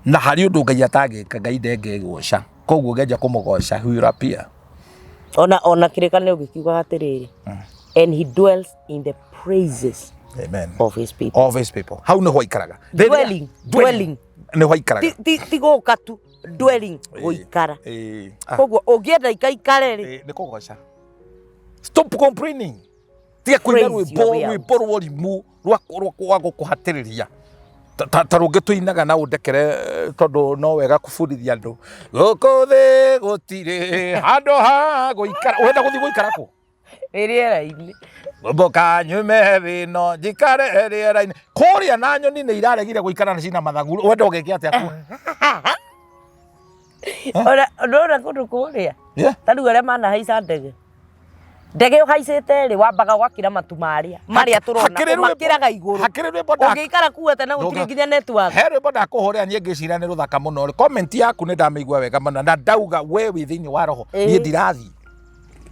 Na harĩ ũndũ Ngai atangĩka, Ngai ndengĩgoca. Koguo ũngĩanjia kũmũgoca, he will appear. Ona kĩrĩkanĩro gĩkiugaga atĩrĩrĩ, and he dwells in the praises Amen. of his people. Of his people. Hau nĩho aikaraga. Dwelling, dwelling. Nĩho aikaraga. Ti gũka tu, dwelling, gũikara. Ĩĩ. Ah. Koguo ũngĩenda ikaikare rĩ, Nĩ kũgoca. Stop complaining. Tiga kũina Praise rwĩmbo your way out. rwĩmbo rwa ũrimũ rwa gũkũhatĩrĩria. Ta rũngĩ tũinaga na ũndekere tondũ no wega kũbundithia andũ. Gũkũ thĩ gũtirĩ handũ ha gũikara. Ũrenda gũthiĩ gũikara kũ? Wĩ rĩera-inĩ. Ngomboka nyume thĩ ĩno njikare rĩera-inĩ. Kũrĩa na nyoni nĩ iraregire gũikara na cina mathagu. Ũrenda ũgeke atĩa kuo? Ona ndona kũndũ kũrĩa. Yeah. Ta rĩu arĩa manahaica ndege. Ndege ũhaicĩte rĩ, wambaga ũgakĩra matu marĩa marĩa tũrona, Hakĩrĩ rwĩmbo- ũmakĩraga igũrũ. Hakĩrĩ rwĩmbo nda- Ũngĩikara kuu atĩa na gũtirĩ Ndũngĩ- nginya network. He rwĩmbo ndakũhũrĩra niĩ ngĩciria nĩ rũthaka mũno rĩ. Comment yaku nĩ ndamĩigua wega mũno na ndauga we wĩ thĩinĩ wa roho niĩ ndirathiĩ.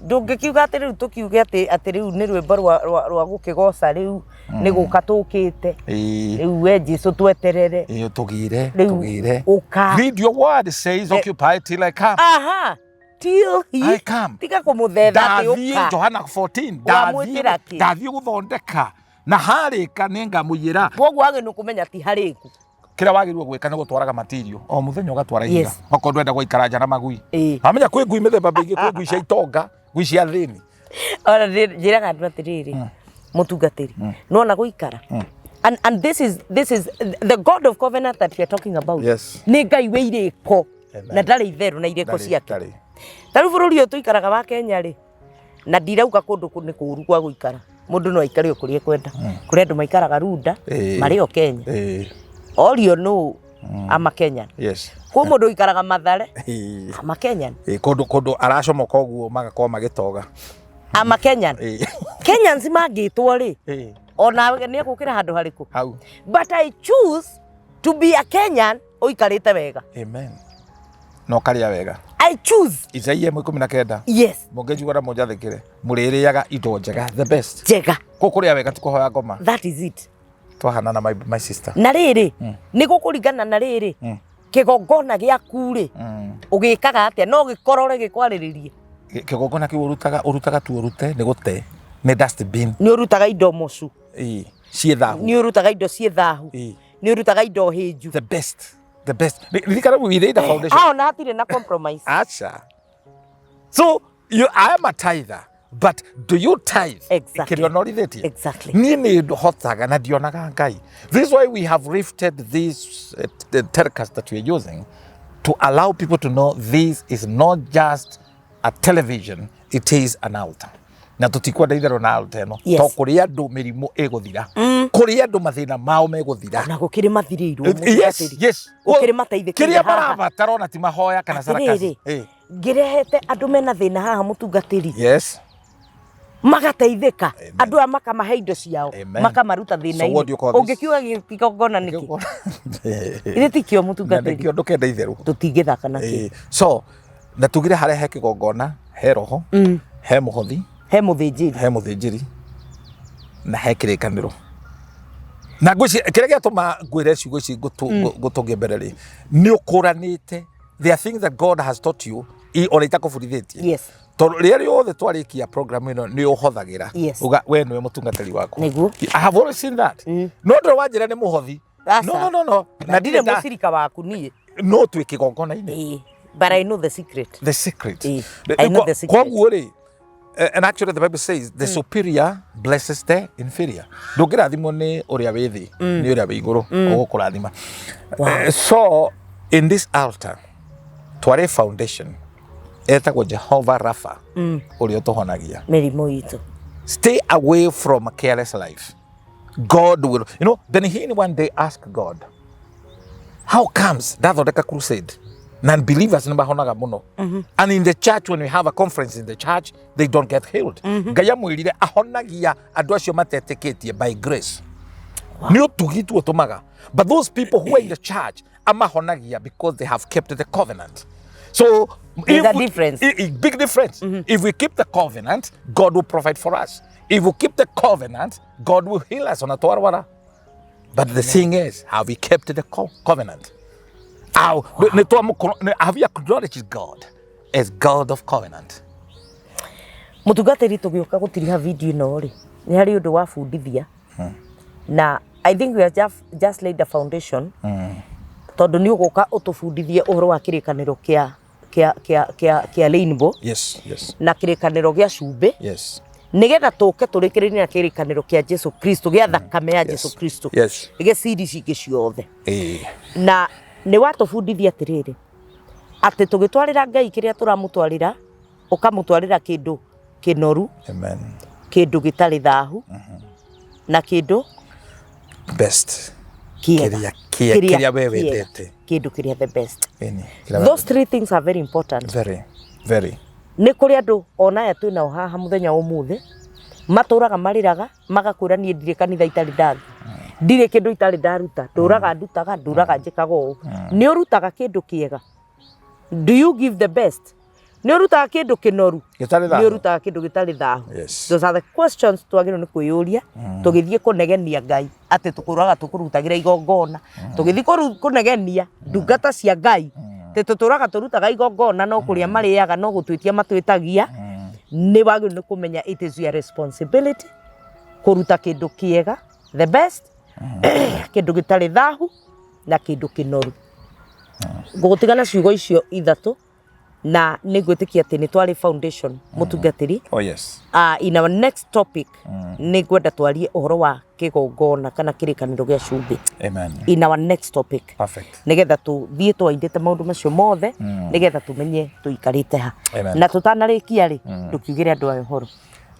Ndũngĩkiuga atĩ rĩu tũkiuge atĩ rĩu nĩ rwĩmbo rwa gũkĩgoca rĩu nĩ gũka tũkĩte. Rĩu we Jesũ tweterere. Ĩĩ, tũgĩre Rĩu tũgĩre. ũka. Read your word says occupy till I come. Aha. Till he I come. Tiga kũmũthetha atĩ Ndathiĩ ũka. Johana 14 Wamwĩtĩra kĩ? ndathiĩ gũthondeka na harĩka nĩ ngamũiyĩra. Koguo wagĩrĩirwo kũmenya ti harĩku. Kĩrĩa wagĩrĩirwo gwĩka nĩ gũtwaraga material o mũthenya ũgatwara ihiga Yes. okorwo ndwenda gũikara nja na magui. Ĩĩ. Amenya kwĩ ngui mĩthemba mĩingĩ, kwĩ ngui cia itonga, ngui cia thĩni. Ona njĩraga andũ atĩrĩrĩ, mũtungatĩri, nĩwona gũikara. And this is the God of covenant that we are talking about. Yes. Nĩ Ngai wĩ irĩko Amen. na ndarĩ itherũ na irĩko Ndarĩ- ciake. ndarĩ. Ta rĩu bũrũri ũyũ tũikaraga wa Kenya rĩ, na ndirauga kũndũ nĩ kũũru gwa gũikara. Mũndũ no aikare o kũrĩa ekwenda. Kũrĩ andũ maikaraga Runda, marĩ o Kenya. Orio nũ ama Kenyan. Yes. Kwĩ mũndũ ũikaraga Mathare, ama Kenyan. Kũndũ kũndũ aracomoka ũguo magakorwo magĩtoga. Ama Kenyan. Kenyans mangĩtwo rĩ, ona nĩ egũkĩra handũ harĩkũ. Hau. But I choose to be a Kenyan ũikarĩte wega. Amen. Na ũkarĩa wega. I choose. Isaia 19. Yes. Mũngĩnjigua na mũnjathĩkĩre, mũrĩrĩaga indo njega, the best. Njega. Kũ kũrĩa wega ti kũhoya ngoma. That is it. Twahanana my sister. Na rĩrĩ, nĩ gũkũringana na rĩrĩ, kĩgongona gĩaku rĩ, ũgĩkaga atĩa? No gĩkorore gĩkwarĩrĩrie. Kĩgongona kĩu ũrutaga tu ũrute nĩ gũte, nĩ dustbin. Nĩ ũrutaga indo mocu. Ĩĩ, ciĩ thahu. Nĩ ũrutaga indo ciĩ thahu. Ĩĩ. Nĩ ũrutaga indo hĩnju. The best. The best. Ririkana we laid the foundation. Hao na hatirĩ na compromise. Acha. So you, I am a tither, but do you tithe? Exactly. Kĩrĩa ũnorithĩtie? Exactly. Niĩ nĩ hotaga na ndionaga Ngai. This is why we have lifted this the telecast that we are using to allow people to know this is not just a television, it is an altar. Na tũtikwenda itherũ na altar ĩno. Yes. To kũrĩ andũ mĩrimũ ĩgũthira. Kũrĩ andũ mathĩna mao megũthira. Na gũkĩrĩ mathirĩirwo Yes, mũtungatĩri. yes. Gũkĩrĩ mateithĩkĩire Kĩrĩa haha. marabatara ona ti mahoya kana sarakaci. Atĩrĩrĩ, ngĩrehete andũ mena thĩna haha mũtungatĩri. Yes. Magateithĩka. Andũ aya makamahe indo ciao, Amen. makamaruta So what do you thĩna-inĩ. call this? Ũngĩkiuga kĩgongona nĩkĩ? Githĩ ti kĩo Na mũtungatĩri? nĩkĩo ndũkenda itherũ. Tũtingĩthaka nakĩo. So na tugire harĩa he kĩgongona, he roho, he mũhothi, He mũthĩnjĩri. he mũthĩnjĩri na he kĩrĩkanĩro. Na ngwĩciria kĩrĩa gĩatũma ngwĩre ciugo ici ngũtũngie mbere rĩ, nĩ ũkũranĩte. There are things that God has taught you ona itakũbundithĩtie. Yes. Tondũ rĩrĩa rĩothe twarĩkia program ĩno nĩ ũhothagĩra. Yes. Uga we nĩwe mũtungatĩri wakwa. Nĩguo. I have always seen that. No ndũrĩ wanjĩra nĩ mũhothi. Aca. No, no, no, no. Na ndirĩ ndirĩ mũcirika waku niĩ. No twĩ kĩgongona-inĩ. Ĩĩ. But I know the secret. The secret. Ĩĩ, I know the secret. Koguo rĩ, and actually the Bible says the superior blesses the inferior. Ndũngĩrathimwo nĩ ũrĩa wĩ thĩ, nĩ ũrĩa wĩ igũrũ ũgũkũrathima. So in this altar twarĩ foundation etagwo Jehovah Rapha, ũrĩa ũtũhonagia. Mĩrimũ itũ. Stay away from a careless life. God will, then he one day asked God, how comes ndathondeka crusade non-believers nĩ mahonaga mũno, and in the church, when we have a conference in the church, they don't get healed? Ngai amwĩrire ahonagia andũ acio matetĩkĩtie by grace, nĩ ũtugi tu ũtũmaga, but those people who are in the church amahonagia because they have kept the covenant. So There's if a difference. Big difference. If we keep the covenant, God will provide for us. If we keep the covenant, God will heal us ona twarwara. But the thing is, have we kept the covenant? Wow. Have you acknowledged God as God of covenant? Mũtungatĩri, tũgĩũka gũtiriha video ĩno rĩ, nĩ harĩ ũndũ wabundithia, na I think we have just laid the foundation, tondũ nĩ ũgũka ũtũbundithie ũhoro wa kĩrĩkanĩro kĩa rainbow na kĩrĩkanĩro gĩa cumbĩ, nĩgetha tũke tũrĩkĩrĩrie na kĩrĩkanĩro kĩa Jesu Kristo, gĩa thakame ya Jesu Kristo, gĩ ciri cingĩ ciothe. Na nĩ watũbundithia atĩrĩrĩ, atĩ tũgĩtwarĩra Ngai kĩrĩa tũramũtwarĩra, ũkamũtwarĩra kĩndũ kĩnoru, Amen. kĩndũ gĩtarĩ thahu, na kĩndũ Best. kĩega. Kĩrĩa we Kĩega. wendete. Kĩndũ kĩrĩa the best. Ĩni, kĩrĩa we Those three things are very important. Very, very. Nĩ kũrĩ andũ ona aya twĩ nao haha mũthenya wa ũmũthĩ, matũraga marĩraga magakwĩra, "Niĩ ndirĩ kanitha itarĩ ndathiĩ, ndirĩ kĩndũ itarĩ ndaruta, ndũraga ndutaga, ndũraga njĩkaga ũũ." Nĩ ũrutaga kĩndũ kĩega? Do you give the best? Nĩ ũrutaga kĩndũ kĩnoru? Gĩtarĩ Nĩ thahu? ũrutaga kĩndũ gĩtarĩ thahu? Yes. Those are the questions twagĩrĩirwo nĩ kwĩyũria tũgĩthiĩ kũnegenia Ngai atĩ tũkũraga tũkũrutagĩra igongona, tũgĩthiĩ kũnegenia ndungata cia Ngai atĩ tũtũraga tũrutaga igongona, no kũrĩa marĩaga no gũtwĩtia matwĩtagia. Nĩ wagĩrĩirwo nĩ kũmenya it is your responsibility kũruta kĩndũ kĩega, the best, kĩndũ gĩtarĩ thahu na kĩndũ kĩnoru. Ngũgũtiga na ciugo icio ithatũ, na nĩ ngwĩtĩkia atĩ nĩ twarĩ foundation, mũtungatĩri. Oh yes. In our next topic nĩ ngwenda twarie ũhoro wa kĩgongona kana kĩrĩkanĩro gĩa cumbĩ. Amen. In our next topic. Perfect. Nĩgetha tũthiĩ twaindĩte maũndũ macio mothe, nĩgetha tũmenye tũikarĩte ha. Amen. Na tũtanarĩkia rĩ, ndũkiugĩre andũ aya ũhoro.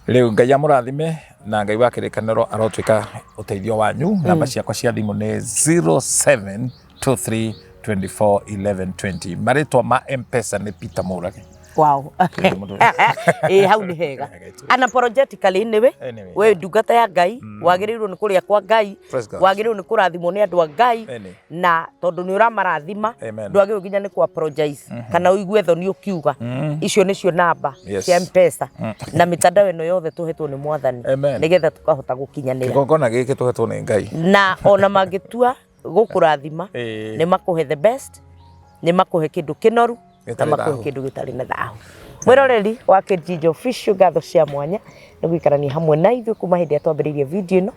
Rĩu Ngai amũrathime, na Ngai wa kĩrĩkanĩro arotuĩka ũteithio wanyu. Namba ciakwa cia thimũ nĩ 0723 24 11 20. Marĩtwa ma M-Pesa nĩ Peter Mũrage. Wow, ĩ hau nĩ hega. Unapologetically nĩwe. Anyway. We ndungata ya Ngai, wagĩrĩirwo nĩ kũrĩa kwa Ngai, Praise God. wagĩrĩirwo nĩ kũrathimwo nĩ andũ a Ngai, Ĩni. na tondũ nĩ ũramarathima, Amen. ndwagĩrĩirwo nginya nĩ kũ apologize kana ũigue thoni ũkiuga icio nĩcio namba cia M-Pesa na mitandao ĩno yothe tũhetwo nĩ Mwathani, Amen. nĩgetha tũkahota gũkinyanĩra. Kĩgongona gĩkĩ tũhetwo nĩ Ngai. Na ona mangĩtua gũkũrathima, nĩ makũhe the best, nĩ makũhe kĩndũ kĩnoru na Gĩtarĩ makũhe thahu. kĩndũ gĩtarĩ na thahu. Mwĩroreri wa Kijiji Official, ngatho cia mwanya nĩ gũikarania hamwe na ithuĩ kuma hĩndĩ ĩrĩa twambĩrĩirie video ĩno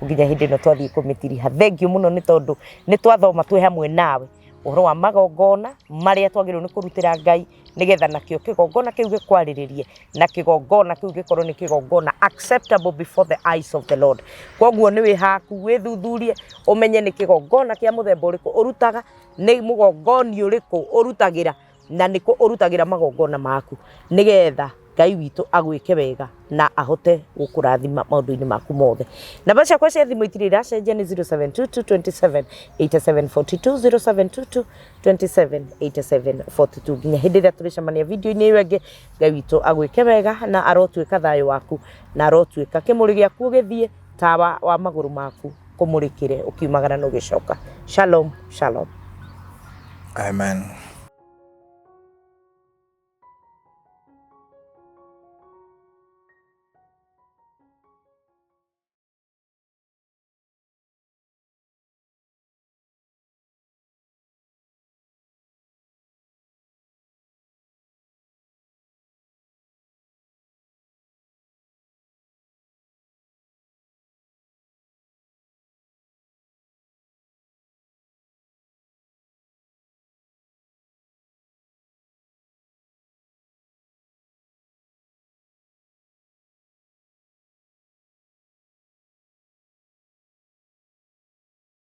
nginya hĩndĩ ĩno twathiĩ kũmĩtiriha. Thengiũ mũno nĩ tondũ nĩ twathoma twĩ hamwe nawe ũhoro wa magongona marĩa twagĩrĩirwo nĩ kũrutĩra Ngai, nĩgetha nakĩo kĩgongona kĩu gĩkwarĩrĩrie na kĩgongona kĩu gĩkorwo nĩ kĩgongona acceptable before the eyes of the Lord. Koguo nĩ wĩ haku wĩthuthurie ũmenye nĩ kĩgongona kĩa mũthemba ũrĩkũ ũrutaga, nĩ mũgongoni ũrĩkũ ũrutagĩra, na nĩkũ ũrutagĩra magongona maku, nĩgetha Ngai witũ agwĩke wega na ahote gũkũrathima maũndũ-inĩ maku mothe. Namba ciakwa cia thimũ itirĩ iracenjia, nĩ 0722 27 87 42, 0722 27 87 42. Nginya hĩndĩ ĩrĩa tũrĩcemania video-inĩ ĩyo ĩngĩ, Ngai witũ agwĩke wega na arotuĩka thayũ waku, na arotuĩka kĩmũrĩ gĩaku ũgĩthiĩ, tawa wa magũrũ maku kũmũrĩkĩre ũkiumagara na ũgĩcoka. Shalom, shalom. Amen.